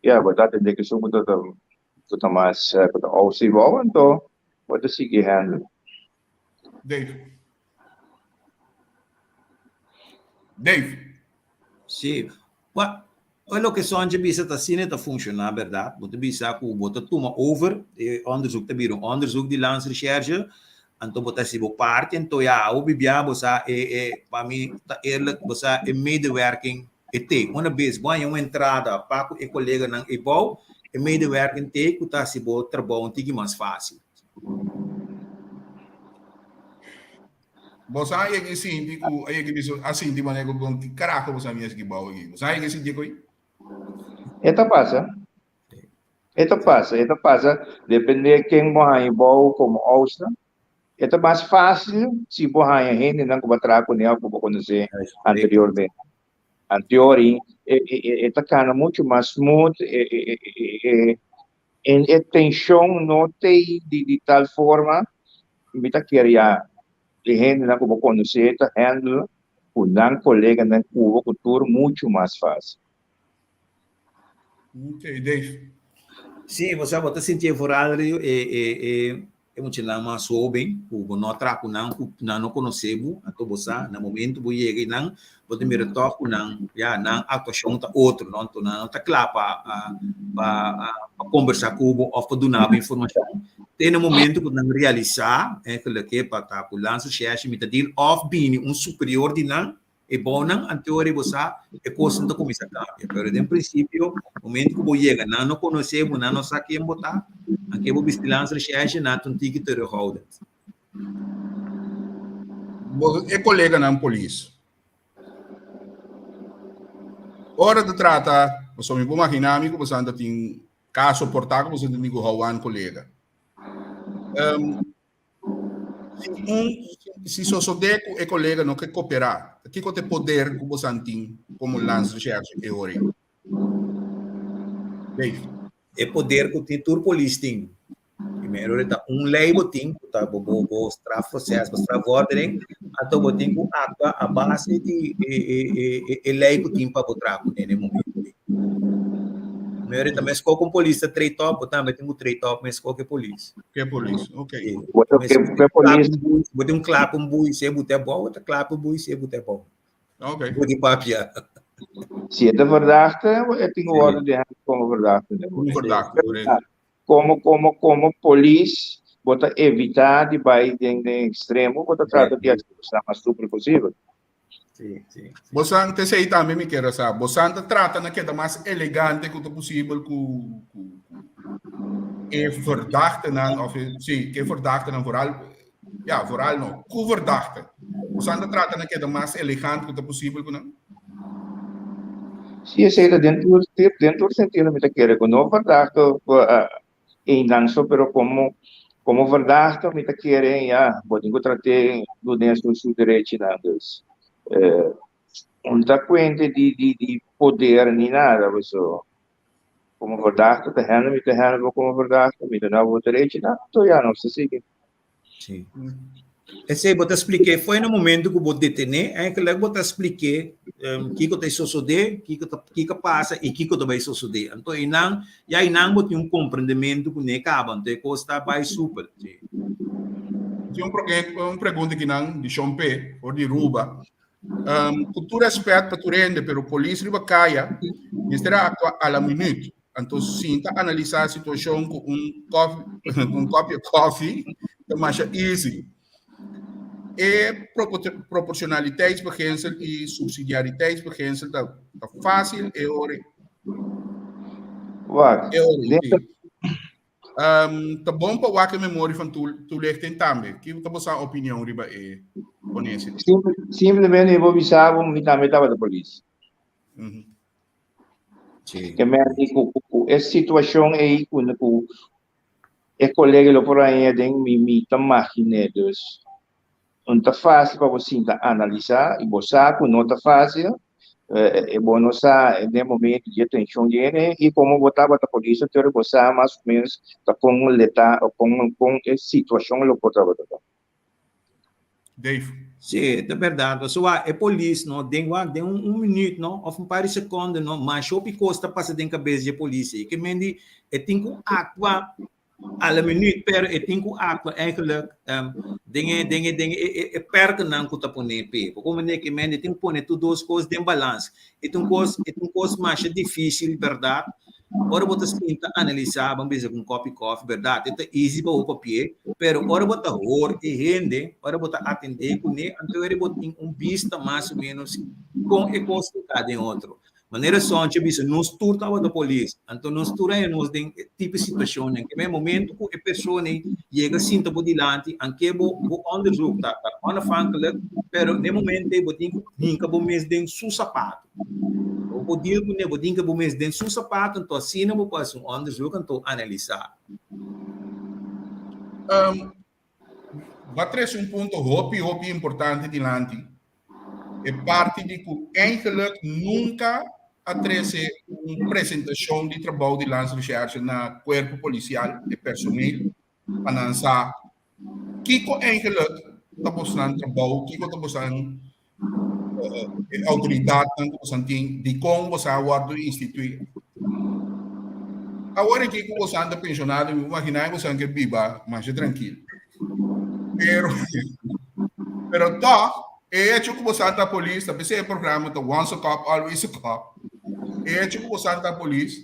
ya, bo ta atendé ku esun ku ta ku ta mas ku ta ousi bou, anto bo ta sigui handle. Dave. Dave. Sí. Wa, e loke Sonja bisa ta asina e ta funshoná bèrdat. Bo ta bisa ku bo ta tuma over, e onderzoek ta bira un onderzoek di Landsrecherche, anto bo ta hasi bo parti, anto ya hopi bia bo sa e e pa mi ta eerlijk bo sa e medewerking e te. Una bes bo haña un entrada pa ku e koleganan eibou, e medewerking te ku ta hasi bo trabou un tiki mas fásil. Bo sa yega i sinti ku a yega bisa a sinti manera ku bon ki karajo bo sa mi esaki bou aki. Bo sa yega i sinti e koi? E ta pasa. E ta pasa, e ta pasa. Depende ken bo haña bou komo ouster. E ta mas fásil si bo haña hendenan ku bo a traha kuné òf ku bo konosé anteriormente. Anteori e e ta kana muchu mas smooth, e e e e tenshon no t'ei di di tal forma Mi ta kere ya e hendenan ku bo konosé ta handle ku nan koleganan ku bo ku tur muchu mas fásil. Ok, Dave. Sí, bo sa bo ta sintié vooral e e e e muchanan mas hóben ku bo no a traha ku nan, ku nan no konosé bo, anto bo sa na momento bo yega einan bo ta mira tòg ku nan ya nan aktuashon ta otro no, anto nan no ta kla pa pa pa kombersá ku bo òf pa duna bo informashon. Te na momento ku nan realisá eigenlijk e pa ta ku landsrecherche mi ta deal òf bini un superior di nan e bounan anto ora bo sa e kosnan ta kuminsá kambia. Pero den prinsipio momento ku bo yega nan no konosé bo, nan no sa ken bo ta, anke bo bisti landsrecherche nan ta un tiki terughoudend. Bo e koleganan polis. Ora ta trata, pasobra mi por maginá mi ku boso ta tin kaso portá ku boso ta tin ku hou an kolega. Um, si un si sosodé ku e kolega no ke koperá, kiko ta e poder ku boso tin komo landsrecherche e ora ei? Dave. E poder ku tin tur polis tin. Primero ta un lei bo tin ku ta bo bo bo strafproces, bo strafvordering, anto bo tin ku aktua a base di e e e e lei ku tin pa bo traha kuné na e momento ei. Primero ta meskos ku un polis ta trade op, bo tambe tin ku trade op meskos ku e polis. Ku e polis, ok. Bo ta ke ku e polis. Bo tin un klap un bui si e bute abou, bo ta klap e bui si e bute abou. Ok. Bo di papia. Si e ta verdachte, e tin ku wòrdu dehá komo verdachte. Komo verdachte, korekto. Komo komo komo polis bo ta evitá di bai den den ekstremo, bo ta trata di hasi kosnan mas super posibel. Sí, sí, sí. Bosan ta esei tambe mi kier a sa. Bosan ta trata na keda mas elegante ku ta posibel ku ku e verdachtenan of e sí, ku e verdachtenan vooral ja, vooral no, ku verdachte. Bosan ta trata na keda mas elegant ku ta posibel ku nan? Sí, esei ta den tur den tur sentido mi ta kere ku no verdachte einan so pero komo komo verdachte mi ta kere ya bo tin ku trat'é dun'é su su derechinan dus no ta kuente di di di poder ni nada paso komo verdachte ta hende mi ta hende bo komo verdachte mi ta duna bo derechinan anto ya nos ta sigui. Sí. Esei bo ta splik'é foi na momento ku bo detené, eigenlijk bo ta splik'é um, kiko ta sosodé, kiko ta kiko pasa i kiko ta bai sosodé. Anto einan, ya einan bo tin un komprendementu ku ne kaba, anto e kos ta bai supel. Sí. Tin un, un pregunta kinan di Shon P, for di Ruba. Um, ku tur respet pa tur hende, pero polis riba kaya mester a aktua a la minuut. Anto sinta analisá situashon ku un kofi, ku un kopia kofi ta masha easy. E proportionaliteitsbeginsel i subsidiariteitsbeginsel ta, ta fácil e ora Wak, e ora sí. Um, ta bon pa wak e memoria van toelichting tambe. Ki ta bosa opinion riba e ponencia? Simplemente mi por bisa bo mi tambe tabata polis. Mm -hmm. Ke menti ku ku e situashon ei ku ku e kolega lo por haña den mi mi ta maginé dus no ta fásil pa bo sinta analisá i bo sa ku no ta fásil e bo no sa den momento di e tenshon yene i komo bo tabata polis anterior bo sa mas o ménos ta kon le ta o kon kon e situashon lo por tabata ta. Dave. Sí, ta berdad. Pasobra e polis no, den wak, den un, un minuut no, of un par di seconde no, masha hopi cos ta pasa den cabes di e polis ei. Ke men di e tin cu actua a la minuut, pero e tin cu actua eigenlijk um, den e, den e, den e, e, e perkennan cu ta pone p'e. Bo comprende? Ke men di tin cu pone tur dos cos den balans. E ta un cos, e ta un cos masha dificil, berdad. Ora bo ta sinta analisá, ban bisa ku un kòpi kòfi, bèrdat, e ta easy pa bo papi'é, pero ora bo ta hor e hende, ora bo ta atendé kuné, anto ora bo tin un bista mas o ménos kon e kos ta ka den otro. Manera Sonchi a bisa, nos tur tabata polis, anto nos tur a haña nos den e tipo di situashonnan. Ke men momento ku e persona ei yega sinta bo dilanti, anke bo bo onderzoek ta ta onafhankelijk, pero den e momento ei bo tin ku hinka bo mes den su sapato. Bo por deal kuné, bo tin ke bo mes den su sapato, anto asina bo por hasi un onderzoek anto analisá. Um, ba trese un punto hopi, hopi importante dilanti. E parti di ku eigenlijk nunca a trese un presentacion di trabou di Landsrecherche na cuerpo policial, e personeel, pa nan sa kiko eigenlijk ta bosnan trabou, kiko ta bosnan e outoridatnan ku bosan tin, dikon bosan a wòrdu instituí. Awor aki ku bosan ta penshonado, mi imaginá ku bosan ke biba masha trankil. Pero, pero tòg, e hecho ku bosan ta polis, ta p'esei e programa ta Once a Cop, Always a Cop. E hecho ku bosan ta polis,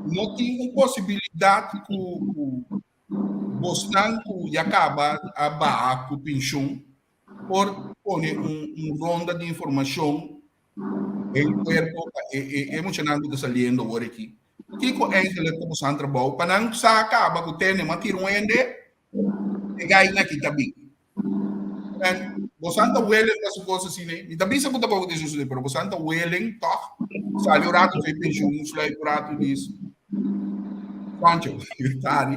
no tin un posibilidat ku ku bosnan ku ya kaba a baha ku penshun por pone un, un ronda di informashon den kuerpo pa e, e, e muchanan ku ta saliendo awor aki. Kiko eigenlijk ta bosan trabou? Pa nan sa kaba ku tene, ma tira un hende, e gai na kita bin. En bosan ta willing pa su kos asina. Mi ta bisa ku ta bou di suceder, pero bosan ta willing toch? Sali un rato fe pensioen, sluip un rato dis. Pancho, tari.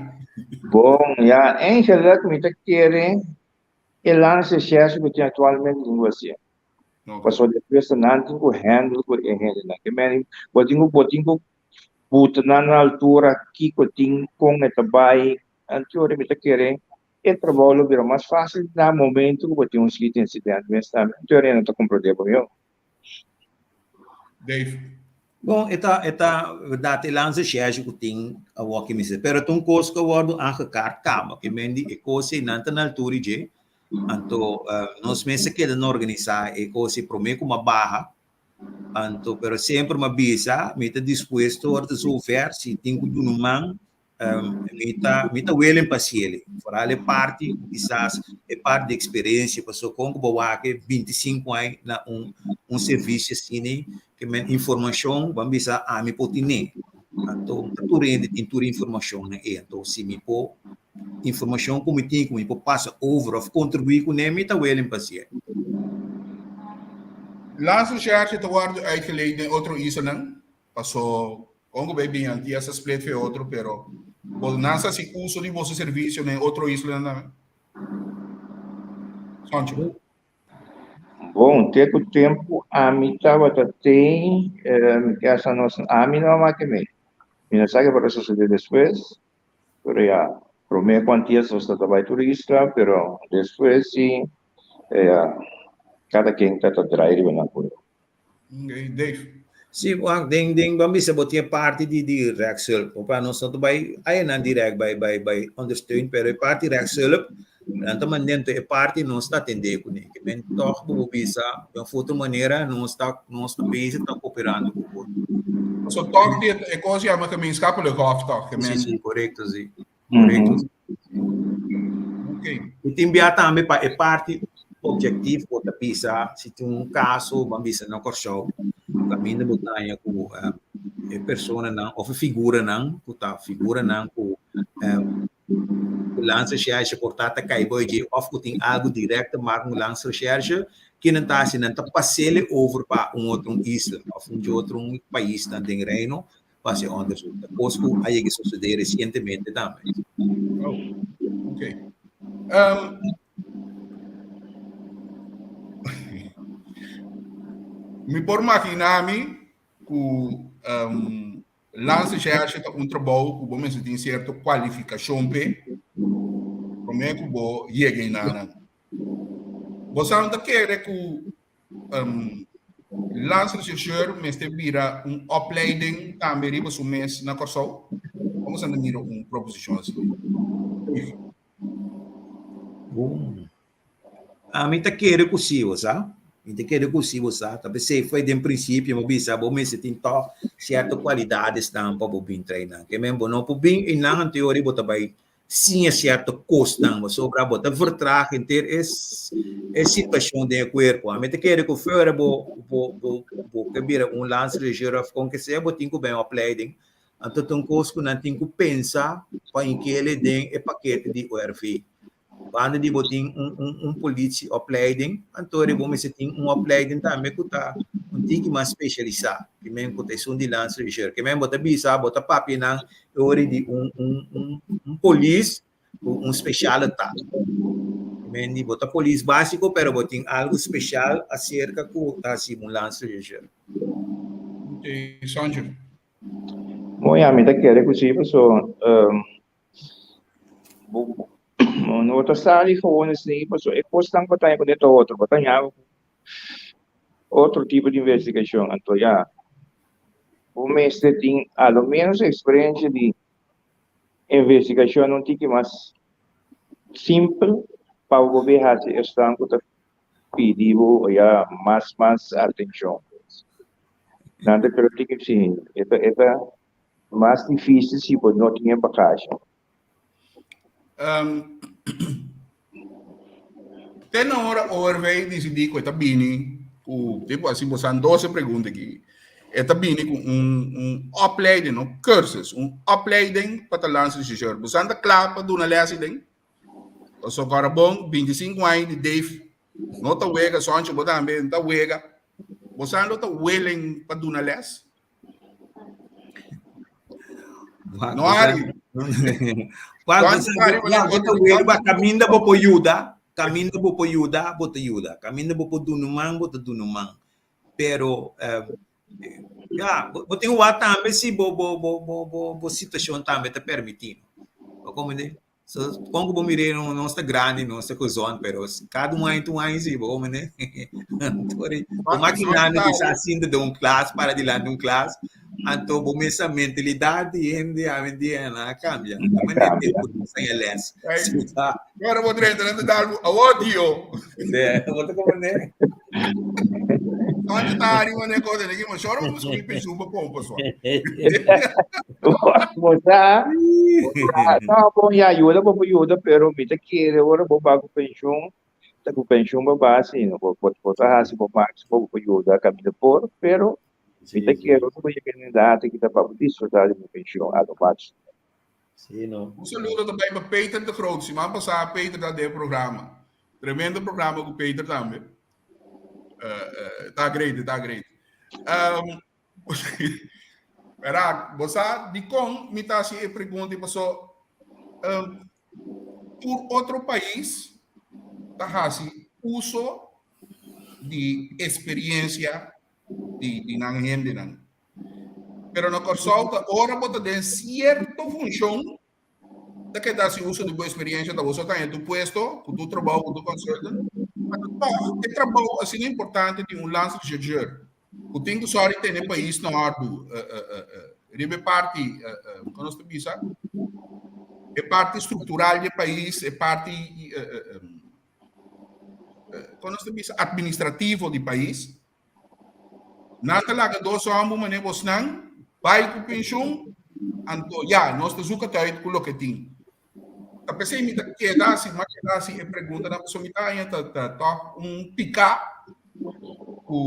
Bon, ja, eigenlijk mi ta kere e landsrecherche ku tin aktualmente tin ku hasié. Ok. Pasobra despues ta nan tin ku handle ku e hendenan. Ke men, bo tin ku bo tin ku buta nan na altura kiko tin, kon e ta bai. Anto mi ta kere E trabou lo bira mas fásil na momento ku bo tin un schietincident mes tambe. Anto e no ta komprondé bo mihó. Dave. Bon, e ta, e ta bèrdat e landsrecherche ku tin awor aki mester, pero ta un kos ku a wòrdu aangekaart kaba, ke men di e kos ei nan ta na altura di dje, anto nos mester keda na organisá e kos ei promé ku m'a baha, anto pero semper m'a bisa mi ta dispuesto ora ta zover si tin ku duna un man Mi ta, mi ta willing pa hasiel, foral e parti ku kisas e parti di eksperensia, pasobra kon ku bo wak e bintisinko aña na un un servisio asina ke men informashon bo a bisa ami por tine, anto ta tur hende tin tur informashonnan ei, anto si mi por informashon ku mi tin ku mi por pasa over òf kontribuí kuné mi ta willing pa hasiel. Landsrecherche ta wòrdu uitgeleid den otro islanan? Paso con cu bay bin Antillas a split fe otro pero bo nan sa haci uso di boso servicio na e otro islanan tambe? Sancho. Bon, te cu tempo ami tabata tey, mi ke sa nos, ami no a make mey. Mi no sa ke por a sucede despues, pero ya, prome cu Antillas nos ta bay tur isla, pero despues si, ya, cada ken ta ta draai riba nan pueblo. Okay, Dave. Sí, wak, den, den, ban bisa bo tin e parti di, di rechtshulp. Opa, nos no ta bai ayanan direct bai, bai, bai ondersteun, pero e parti rechtshulp, nan ta mandento e parti nos ta atendé kuné. Ke men tòg bo por bisa, den un otro manera nos ta, nos ta bezig ta kooperando ku otro. So tòg di e kos yama gemeenschappelijk hof tòg, ke Sí, men. sí, korekto, sí. Korekto. Okay. I tin bia tambe pa e parti objectief bo ta bisa si tin un kaso ban bisa na Kòrsou kaminda bo ta haña ku e personanan òf e figuranan ku ta figuranan ku ku landsrecherche por ta ta kai bou dje òf ku tin algu dirèkt te mak ku landsrecherche kinan ta hasi nan ta pas'el over pa un otro isla òf un otro paisnan den Reino pa hasi onderzoek. Ta kos ku a yega sosodé resientemente tambe. Oh, ok. Um, mi por imaginá mi ku um, landsrecherche ta un trabou ku bo mester tin sierto kualifikashon p'e promé ku bo yega einan. Boso ta kere ku um, landsrechercheur mester bira un opleiding tambe riba su mes na Kòrsou? Kon boso ta mira un proposishon asina? Bon. Ami ta kere ku si, bo sa. Mi ta kere ku si, bo sa. Ta p'esei foi den prinsipio mi bisa bo mester tin tòg sierto kualidadesnan pa bo bin trae nan. Ke men bo no por bin einan anto ora bo ta bai siña sierto kosnan pasobra bo ta vertraag henter e e situashon den e kuerpo. Ami ta kere ku fuera bo bo bo bo ke bira un landsregisseur òf kon ke sea bo tin ku bai un opleiding. Anto ta un kos ku nan tin ku pensa pa inkele den e pakete di ORV. Banda di bo tin un un un politie opleiding, anto bo mester tin un opleiding tambe ku ta un tiki mas spesialisá, ki men ku ta esun di landsrecherche. Ke men bo ta bisa, bo ta papia nan e ora di un un un un polis ku un spesiale taak. Ke men di bo ta polis básiko, pero bo tin algu spesial aserka ku ta hasi un landsrecherche. Oké, Sanger. Bon, ya, mi ta kere ku si, paso No ta sali gewoon esei pasobra e kosnan ku ta haña kuné ta otro, bo ta haña otro tipo di investigashon. Anto ya, bo mester tin a lo ménos eksperensia di investigashon un tiki mas simpel pa bo por hasi esnan ku ta pidi bo ya mas mas atenshon. Nan ta kere tiki si e ta e ta Mas difícil si bo no tin e bagashi. Um, te na ora ORV disidí ku e ta bini ku, tipo así bo san 12 pregunta aki, e ta bini ku un, un opleiding, no cursus, un opleiding pa ta landsregisseur. Bo san ta kla pa duna les den? Pasobra ora bon, 25 aña di Dave no ta wega, Soncho bo tambe no ta wega. Bo san lo ta willing pa duna les? No hari. Caminda bo por yuda, caminda bo por yuda, bo ta yuda. Caminda bo por duna un man, bo ta duna un man. Pero eh, ya, bo, bo tin wak tambe si bo bo bo bo bo bo situacion tambe ta permiti. Bo comprende? So, kon ku bo mir'é no nos ta grandi, nos ta gezond, pero kada un aña ta un aña sí, bo comprende? Anto, bo makinando di sa sinta den un klas, para dilanti un klas, anto bo mesa mentalidat di hende awendia nan a kambia. Ta manera tempu di enseña les. Ora bo drenta nan ta dal bo awor dio. Sí, bo ta comprende? Anto ta hari mane cosa neki, ma shora bo busca mi pensioen pa pompa so. Bo sa, no, bon ya yuda bo por yuda, pero mi ta kere ora bo ba ku penshun, ta ku penshun bo ba si, bo bo ta hasi bo máksimo bo por yuda kaminda por, pero mi ta kere ora bo yega na edat aki ta pa bo disfrutá di bo penshun a lo máksimo. Sí, no. Un saludo ta bai pa Peter de Groot. Siman pasá Peter ta den e programa. Tremendo programa ku Peter tambe. Uh, uh, ta great, ta great. Um, Verá, bo sa dikon mi ta hasi e pregunta i paso um, tur otro pais ta hasi uso di experiencia di, di nan hendenan. Pero na Kòrsou ta ora bo ta den sierto funshon ta keda hasi uso di bo experiencia ta bo so ta haña tu puesto ku tu trabou ku tu consultant. Ma tòg e trabou asina importante di un landsregisseur ku tin ku sòri tene pais na òrdu riba e parti kon nos ta bisa e parti struktural di e pais e parti kon nos ta bisa administrativo di pais. Nan ta laga dos hòmber manera bosnan bai ku penshun, anto ya, nos ta zoek het uit ku loke tin. Ta p'esei mi ta keda hasi, mi a keda hasi e preguntanan pasobra mi ta haña ta ta tòg un piká ku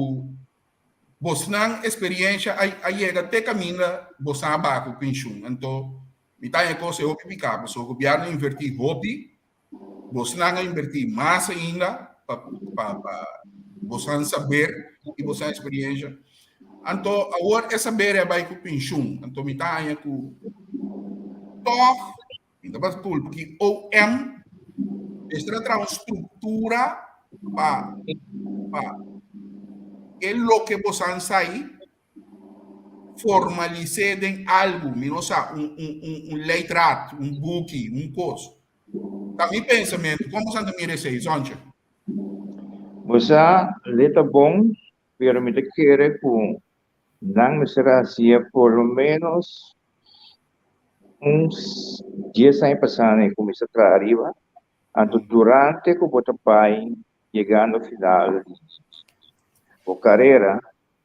bosnan eksperiensha a a yega te kaminda bosnan a baha ku penshun. Anto mi ta haña kos e hopi piká pasobra gobièrnu a invertí hopi Bosnan a invertí mas ainda pa pa pa bosnan saber i bosnan experiencia. Anto awor e saber a bai ku penshun. Anto mi ta haña ku tòg mi ta bas kulpa ki OM mester a traha un struktura pa pa e loke bosan sai formalis'é den algu, mi no sa, un un un un leidraad, un buki, un kos. Ta mi pensamentu. Kon boso ta mira esei, Sonche? Bo sa, le ta bon, pero mi ta kere ku nan mester a hasié por lo ménos un dies aña pasá nan e kuminsá traha ariba, anto durante ku bo ta bai yegando final di bo karera,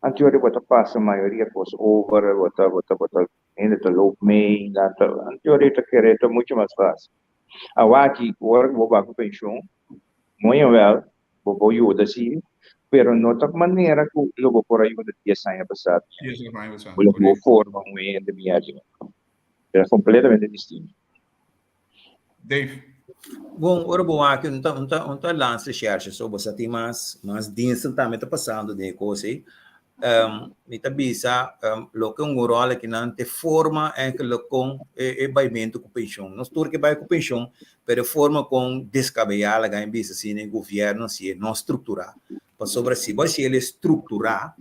anto yori bo ta pasa mayoria kos over, bo ta bo ta bo ta hende ta loop mee, nan ta anto yori ta kere ta mucho mas fásil. Awaki ora ku bo bai ku penshon, mooi en wèl bo por yuda si, pero no ta manera ku lo bo por a yuda dies aña pasá. Bo lo por forma un hende mihé ariba. Ta kompletamente distinto. Dave. Bon, ora bo wak un ta un ta un ta landsrecherche so bo sa tin mas mas diensten tambe ta pasando den e kos ei. Mi ta bisa loke un ròl akinan te forma eigenlijk kon e e baimentu ku penshon. Nos tur ke bai ku penshon, pero e forma kon deskabeyá laga mi bisa asina e gobièrnu hasié no strukturá. Pasobra si bo hasié el strukturá,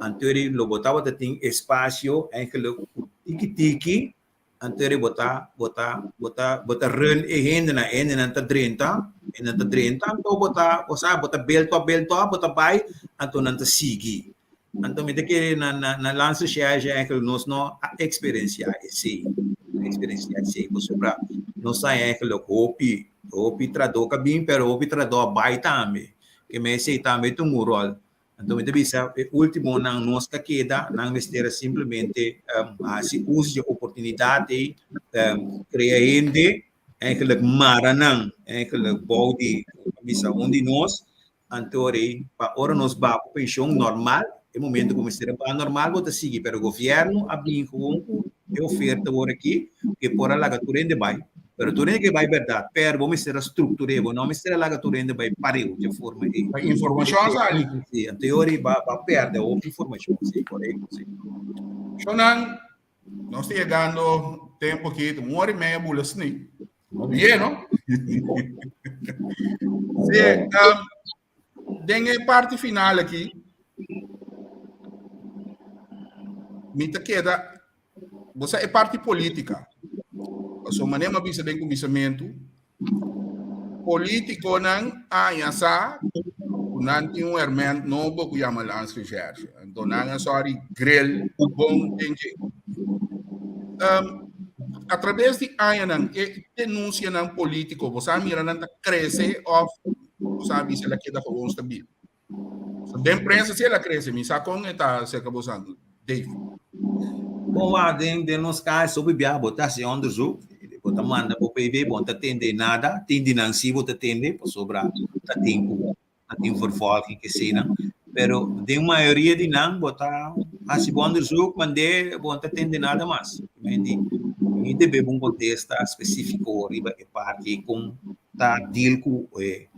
anto lo bo tabata tin espasio eigenlijk ku tiki tiki Anto eri bo ta, bo ta, bo ta, bo ta run e hendenan, e hendenan ta drenta, e nan ta drenta, anto bo ta, bo sa, bo ta bel to, bel to, bo ta bai, anto nan ta sigui. Anto mi ta kere na, na, na Landsrecherche eigenlijk nos no a eksperensiá esei, eksperensiá esei, pasobra nos ta eigenlijk hopi, hopi trahadó ka bin, pero hopi trahadó a bai tambe, ke men esei tambe ta un ròl. Anto mi ta bisa e últimonan nos ta keda, nan mester a simplemente hasi uso di e oportunidat ei, krea hende, eigenlijk mara nan, eigenlijk bou di, bisa un di nos, anto rei pa ora nos baha ku penshon normal, e momento ku mester a baha normal bo ta sigui, pero gobièrnu a bin gewoon ku e oferta awor aki ku por a laga tur hende bai. Pero tur hende ke bai bèrdat, pero bo mester a struktur'é, bo no mester a laga tur hende bai pareu dje forma ei. Pa informashon a sali. Sí, anto e ora ei ba ba pèrdè hopi informashon, sí, korekto, sí. Shonnan, nos ta yegando tempu aki, ta un ora i meia bula sni. Bien, no? Sí, um, den e parti final aki, mi ta keda, bo sa e parti política. Paso manera mi a bisa den kuminsamentu, politikonan a haña sa ku nan tin un herment nobo ku yama Landsrecherche. Anto nan a sòri grill bon den dje. Um, a traves di añanan, e denuncianan politico, bo sa mira nan ta crece of Bo sa bisa el a keda gewoon stabil. So, den prensa si el a crece, mi sa con e ta cerca bo san, Dave. Bon wa den den nos caso hopi bia bo ta haci onderzoek, bo ta manda bo PV, bo no ta tende nada, tin di nan si bo ta tende pasobra ta tin cu ta tin vervolging eseinan, pero den mayoria di nan bo ta haci bo onderzoek mand'e bo no ta tende nada mas. Mi debe bo un contesta specifico riba e parti con ta deal ku e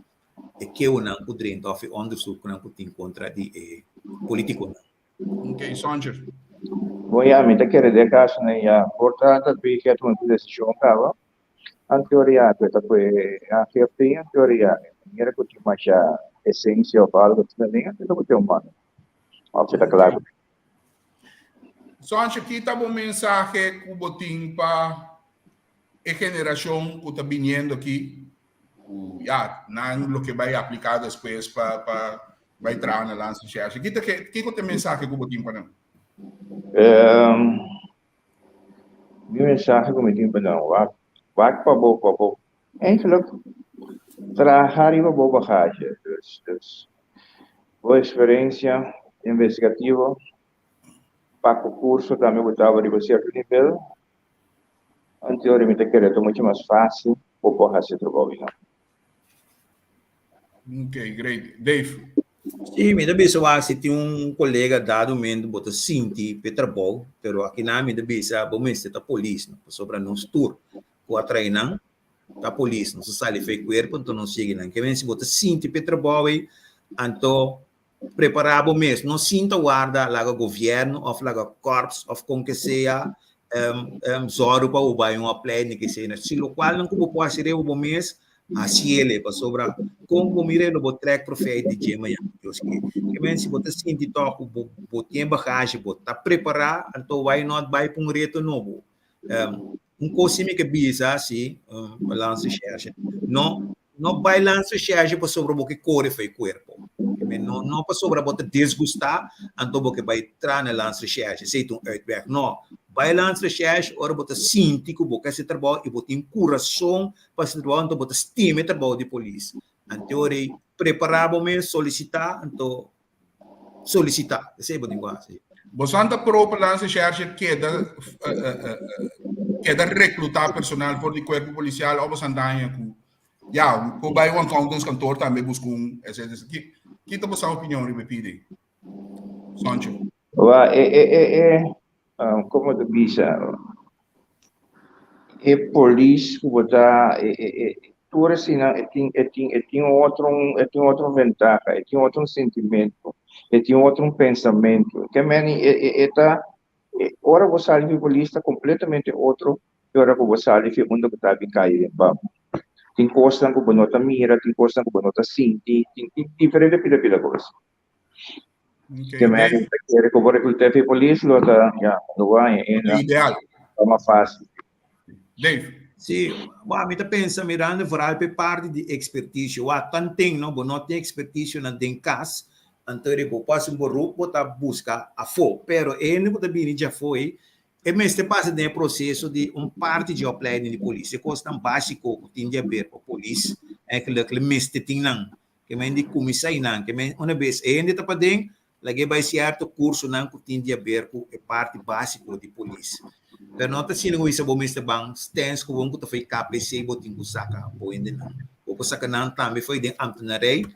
e keonan ku drenta òf e onderzoeknan ku tin kontra di e politikonan. Ok, Soncher. Bon ya, mi ta kere den kasonan ya por ta ta bi ke a tuma su desishon kaba. Anteor ya ku e ta ku e aangifte anteor ya e manera ku tin masha esensia òf algu asina den anto ta ku tin un mano òf e ta kla ku. Soncher, ki ta bo mensahe ku bo tin pa e generacion cu ta biniendo aki, cu ya, nan lo ke bay aplica despues pa pa bay traha na Landsrecherche. Ki ta ke, kiko ta e mensahe cu bo tin pa nan? Ehm, mi mensahe cu mi tin pa nan, wak, wak pa bo, pa bo, eigenlijk traha riba bo bagaje, dus, dus bo experiencia investigativo, pa cu curso tambe bo tabata riba cierto nivel, Anteori mi ta kere ta mucho mas fácil bo por hasi e trabou ei nan. Ok, great. Dave? Sí, mi ta bisa wak si tin un kolega dado momento bo ta sinti p'e trabou, pero akinan mi ta bisa bo mester ta polis no, pasobra nos tur ku a trae nan ta polis, nos a sali for e kuerpo anto nos yega nan. Ke men si bo ta sinti p'e trabou ei, anto Prepará bo mes, no sinta warda laga gobièrnu òf laga kòrps òf kon ke sea zòru pa bo bai un opleiding ke sea. Si lokualnan ku bo por hasi riba bo mes, hasiel pasobra kon bo mira lo bo trèk profèit di dje mañana, Dios ke. Ke men si bo ta sinti tòg ku bo bo tin e bagashi, bo ta prepará, anto why not bai pa un reto nobo. Un kos si mi ke bisa si, pa Landsrecherche, no no bai Landsrecherche pasobra bo ke kore for e kuerpo. Men no no pasobra bo ta disgustá, anto bo ke bai tra na Landsrecherche, esei ta un uitweg. No, bai Landsrecherche ora bo ta sinti ku bo ke hasi trabou i bo tin kurason pa hasi trabou, anto bo ta stima e trabou di polis. Anto ora ei prepará bo mes, solisitá, anto solisitá, esei bo tin ku hasi. Bo san ta pro pa Landsrecherche keda keda reklutá personal for di kuerpo polisial òf bo san daña ku ya por bai un accountantskantoor tambe buska un etcetera etcetera. Ki ta bo san opinion riba e pidi ei? Sancho. Wa e e e e komo ta bisa e polis ku bo ta e e e tur asina e tin e tin e tin otro e tin otro ventaha e tin otro sentimento e tin otro pensamentu ke meni e e e ta ora bo sali di polis ta completamente otro di ora ku bo sali fi unda ku ta bin kai den bam tin kosnan ku bo no ta mira tin kosnan ku bo no ta sinti tin tin diferente pida pida kos. Okay, Ke men Dave, ta kere ku bo rekruté fi polis lo ta ya lo haña lo ena ideal. ta mas fásil. Dave, Sí, bo mi ta pensa mirando vooral p'e parti di experticio. Wak, tanten no, bo no tin experticio nan den cas, anto ri bo por hasi un beroep bo ta busca afó. Pero e hende ku ta bini djafó ei, e mester pasa den e proceso di un parti dje opleiding di polis. E kosnan básiko ku tin di haber ku polis, eigenlijk lo mester tin nan. Ke men di kuminsá einan, ke men una bes e hende ta paden, lag'é bai sierto kursonan ku tin di haber ku e parti básiko di polis. Pero no ta asina ku bisa bo mester ban stens gewoon ku ta fo'i KPC bo tin ku saka bo hendenan. Bo por saka nan tambe fo'i den ambtenarij,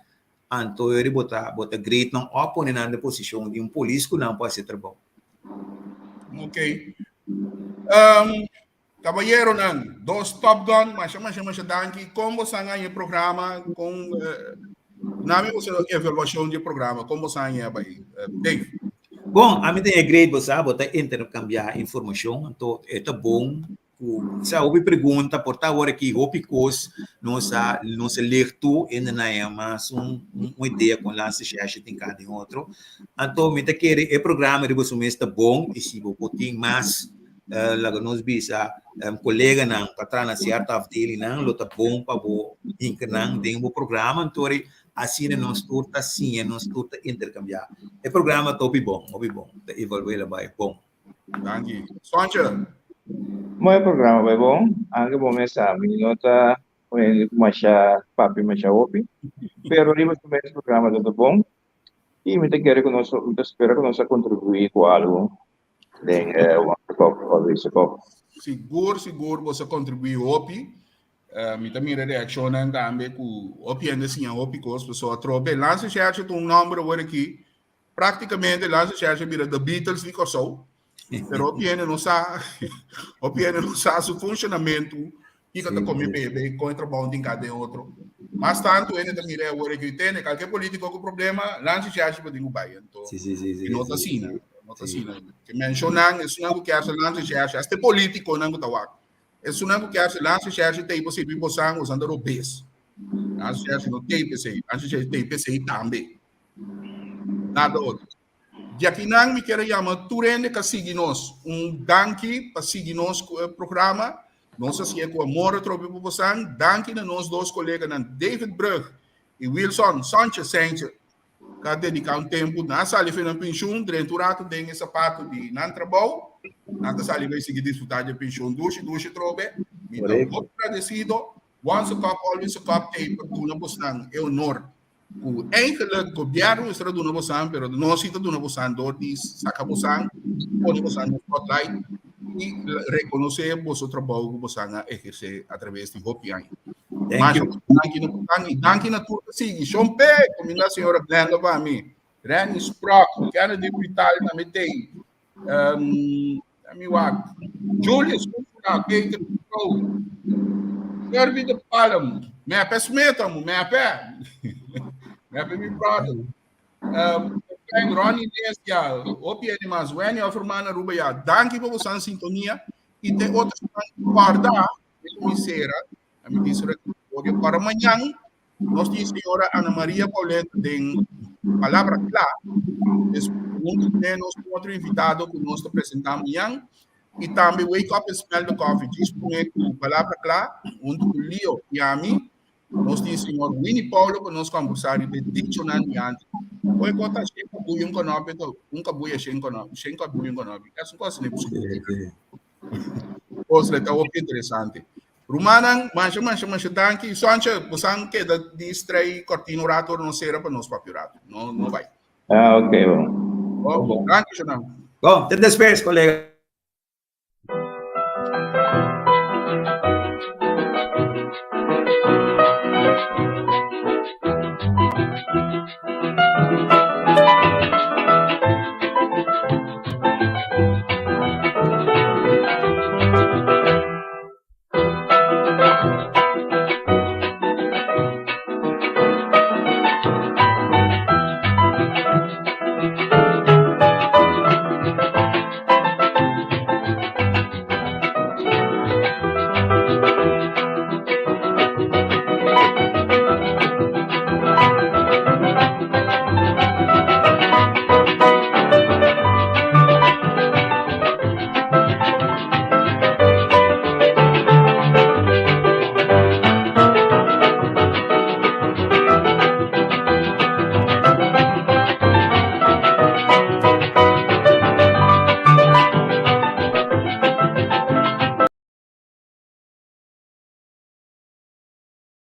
anto yori bo ta bo ta grade nan òp pone nan den posishon di un polis ku nan por hasi e trabou. Ok. Um, Caballeronan, dos Top Gun, masha masha masha danki. Kon bo san haña e programa? Kon eh, nami bo sa evaluacion di e programa? Kon bo san haña bai? Eh, Dave. Bon, ami ta e great bo sa, bo ta intercambiá informacion, anto e ta bon ku sa hopi pregunta, por ta awor aki hopi kos nos a nos a leg tu hende nan haña mas un un idea kon laatste shèshi tin ka den otro. Anto mi ta kere e programa riba su mes ta bon i si bo por tin mas Laga nos bisa koleganan pa traha na sierto afdelingnan lo ta bon pa bo hinka nan den bo programa anto asina nos tur ta siña nos tur ta interkambiá. E programa ta hopi bon hopi bon ta evalu'é la bai bon. Danki. Sontje. Mooi programa bai bon, anke bo mes sa mi no ta un hende ku masha papia masha hopi, pero riba su mes programa ta ta bon i mi ta kere ku nos mi ta spera ku nos a kontribuí ku algu den e Once a Cop Always a Cop. Sigur sigur boso a kontribuí hopi. Mi ta mira reakshonnan tambe ku hopi hende a siña hopi kos pasobra atrobe Lanse Sherche ta un nòmber awor aki. Praktikamente Lanse Sherche a bira The Beatles di Kòrsou. Pero hopi hende no sa hopi hende no sa su funshonamentu, kiko ta kome bebe, kon e trabou tin kada den otro. Mas tantu hende ta mira awor aki tende kalke polítiko ku problema Lanse Sherche bo tin ku bai. Anto i no ta asina, no ta asina. Ke menshonan esunnan ku kier sa Lanse Sherche, hasta e polítikonan ku ta wak. Esunnan ku kier sa Lanse Sherche ta ei por sirbi bosan, bosan ta robes. Lanse Sherche no ta ei p'esei, Lanse Sherche ta ei p'esei tambe. Nada otro. Di akinan mi kier a yama tur hende ku a sigui nos un danki pa sigui nos ku e programa. Nos a siña ku amor atrobe pa bosan. Danki na nos dos koleganan David Brug i Wilson Sanchez Sanchez ku a dediká un tempu. Nan a sali for nan penshun drenta un ratu den e sapato di nan trabou. Nan ta sali bai sigui disfrutá di e penshun dushi dushi atrobe. Mi ta hopi agradesido. Once a cop, always a cop t'ei pa duna bosnan e honor ku eigenlijk gobièrnu mester a duna bosan, pero nos si ta duna bosan dor di saka bosan, pone bosan den spotlight i rekonosé boso trabou ku bosan a ehersé atraves di hopi aña. Thank you. Danki na bosan i danki na tur ku sigui. Shon P, kuminda señora Glenda pa mi. Renny Sprock, Kennedy Vital tambe t'ei. Um, mi wak. Julius, Peter Crow, Kirby de Palm, me smeta, me me mi brother. Um, Ronnie Nesia, hopi animas, Wenny Offerman Aruba ya. Danki pa boso sintonia y te otro guarda, mi sera, mi dice para mañana Nos tin señora Ana Maria Paulette den Palabra Cla. Despues nos tin otro invitado ku nos ta presentá mañan. I tambe Wake Up and Smell the Coffee. Djis promé ku Palabra Cla, huntu ku Leo i ami, nos tin señor Winnie Paulo pa nos kombersá riba e dichonan di antes. Oi kota shen kabuya un konopi to un kabuya shen konopi shen kabuya un konopi. Es un kos ne Kos le ta hopi interesante. Rumannan, masha masha masha danki. Sonche, bosan keda distrei kortino un rato ora nos sera pa nos papia un rato. No no bai. Ah, ok, bon. Bon, danki, Shonan. Bon, te despues, kolega.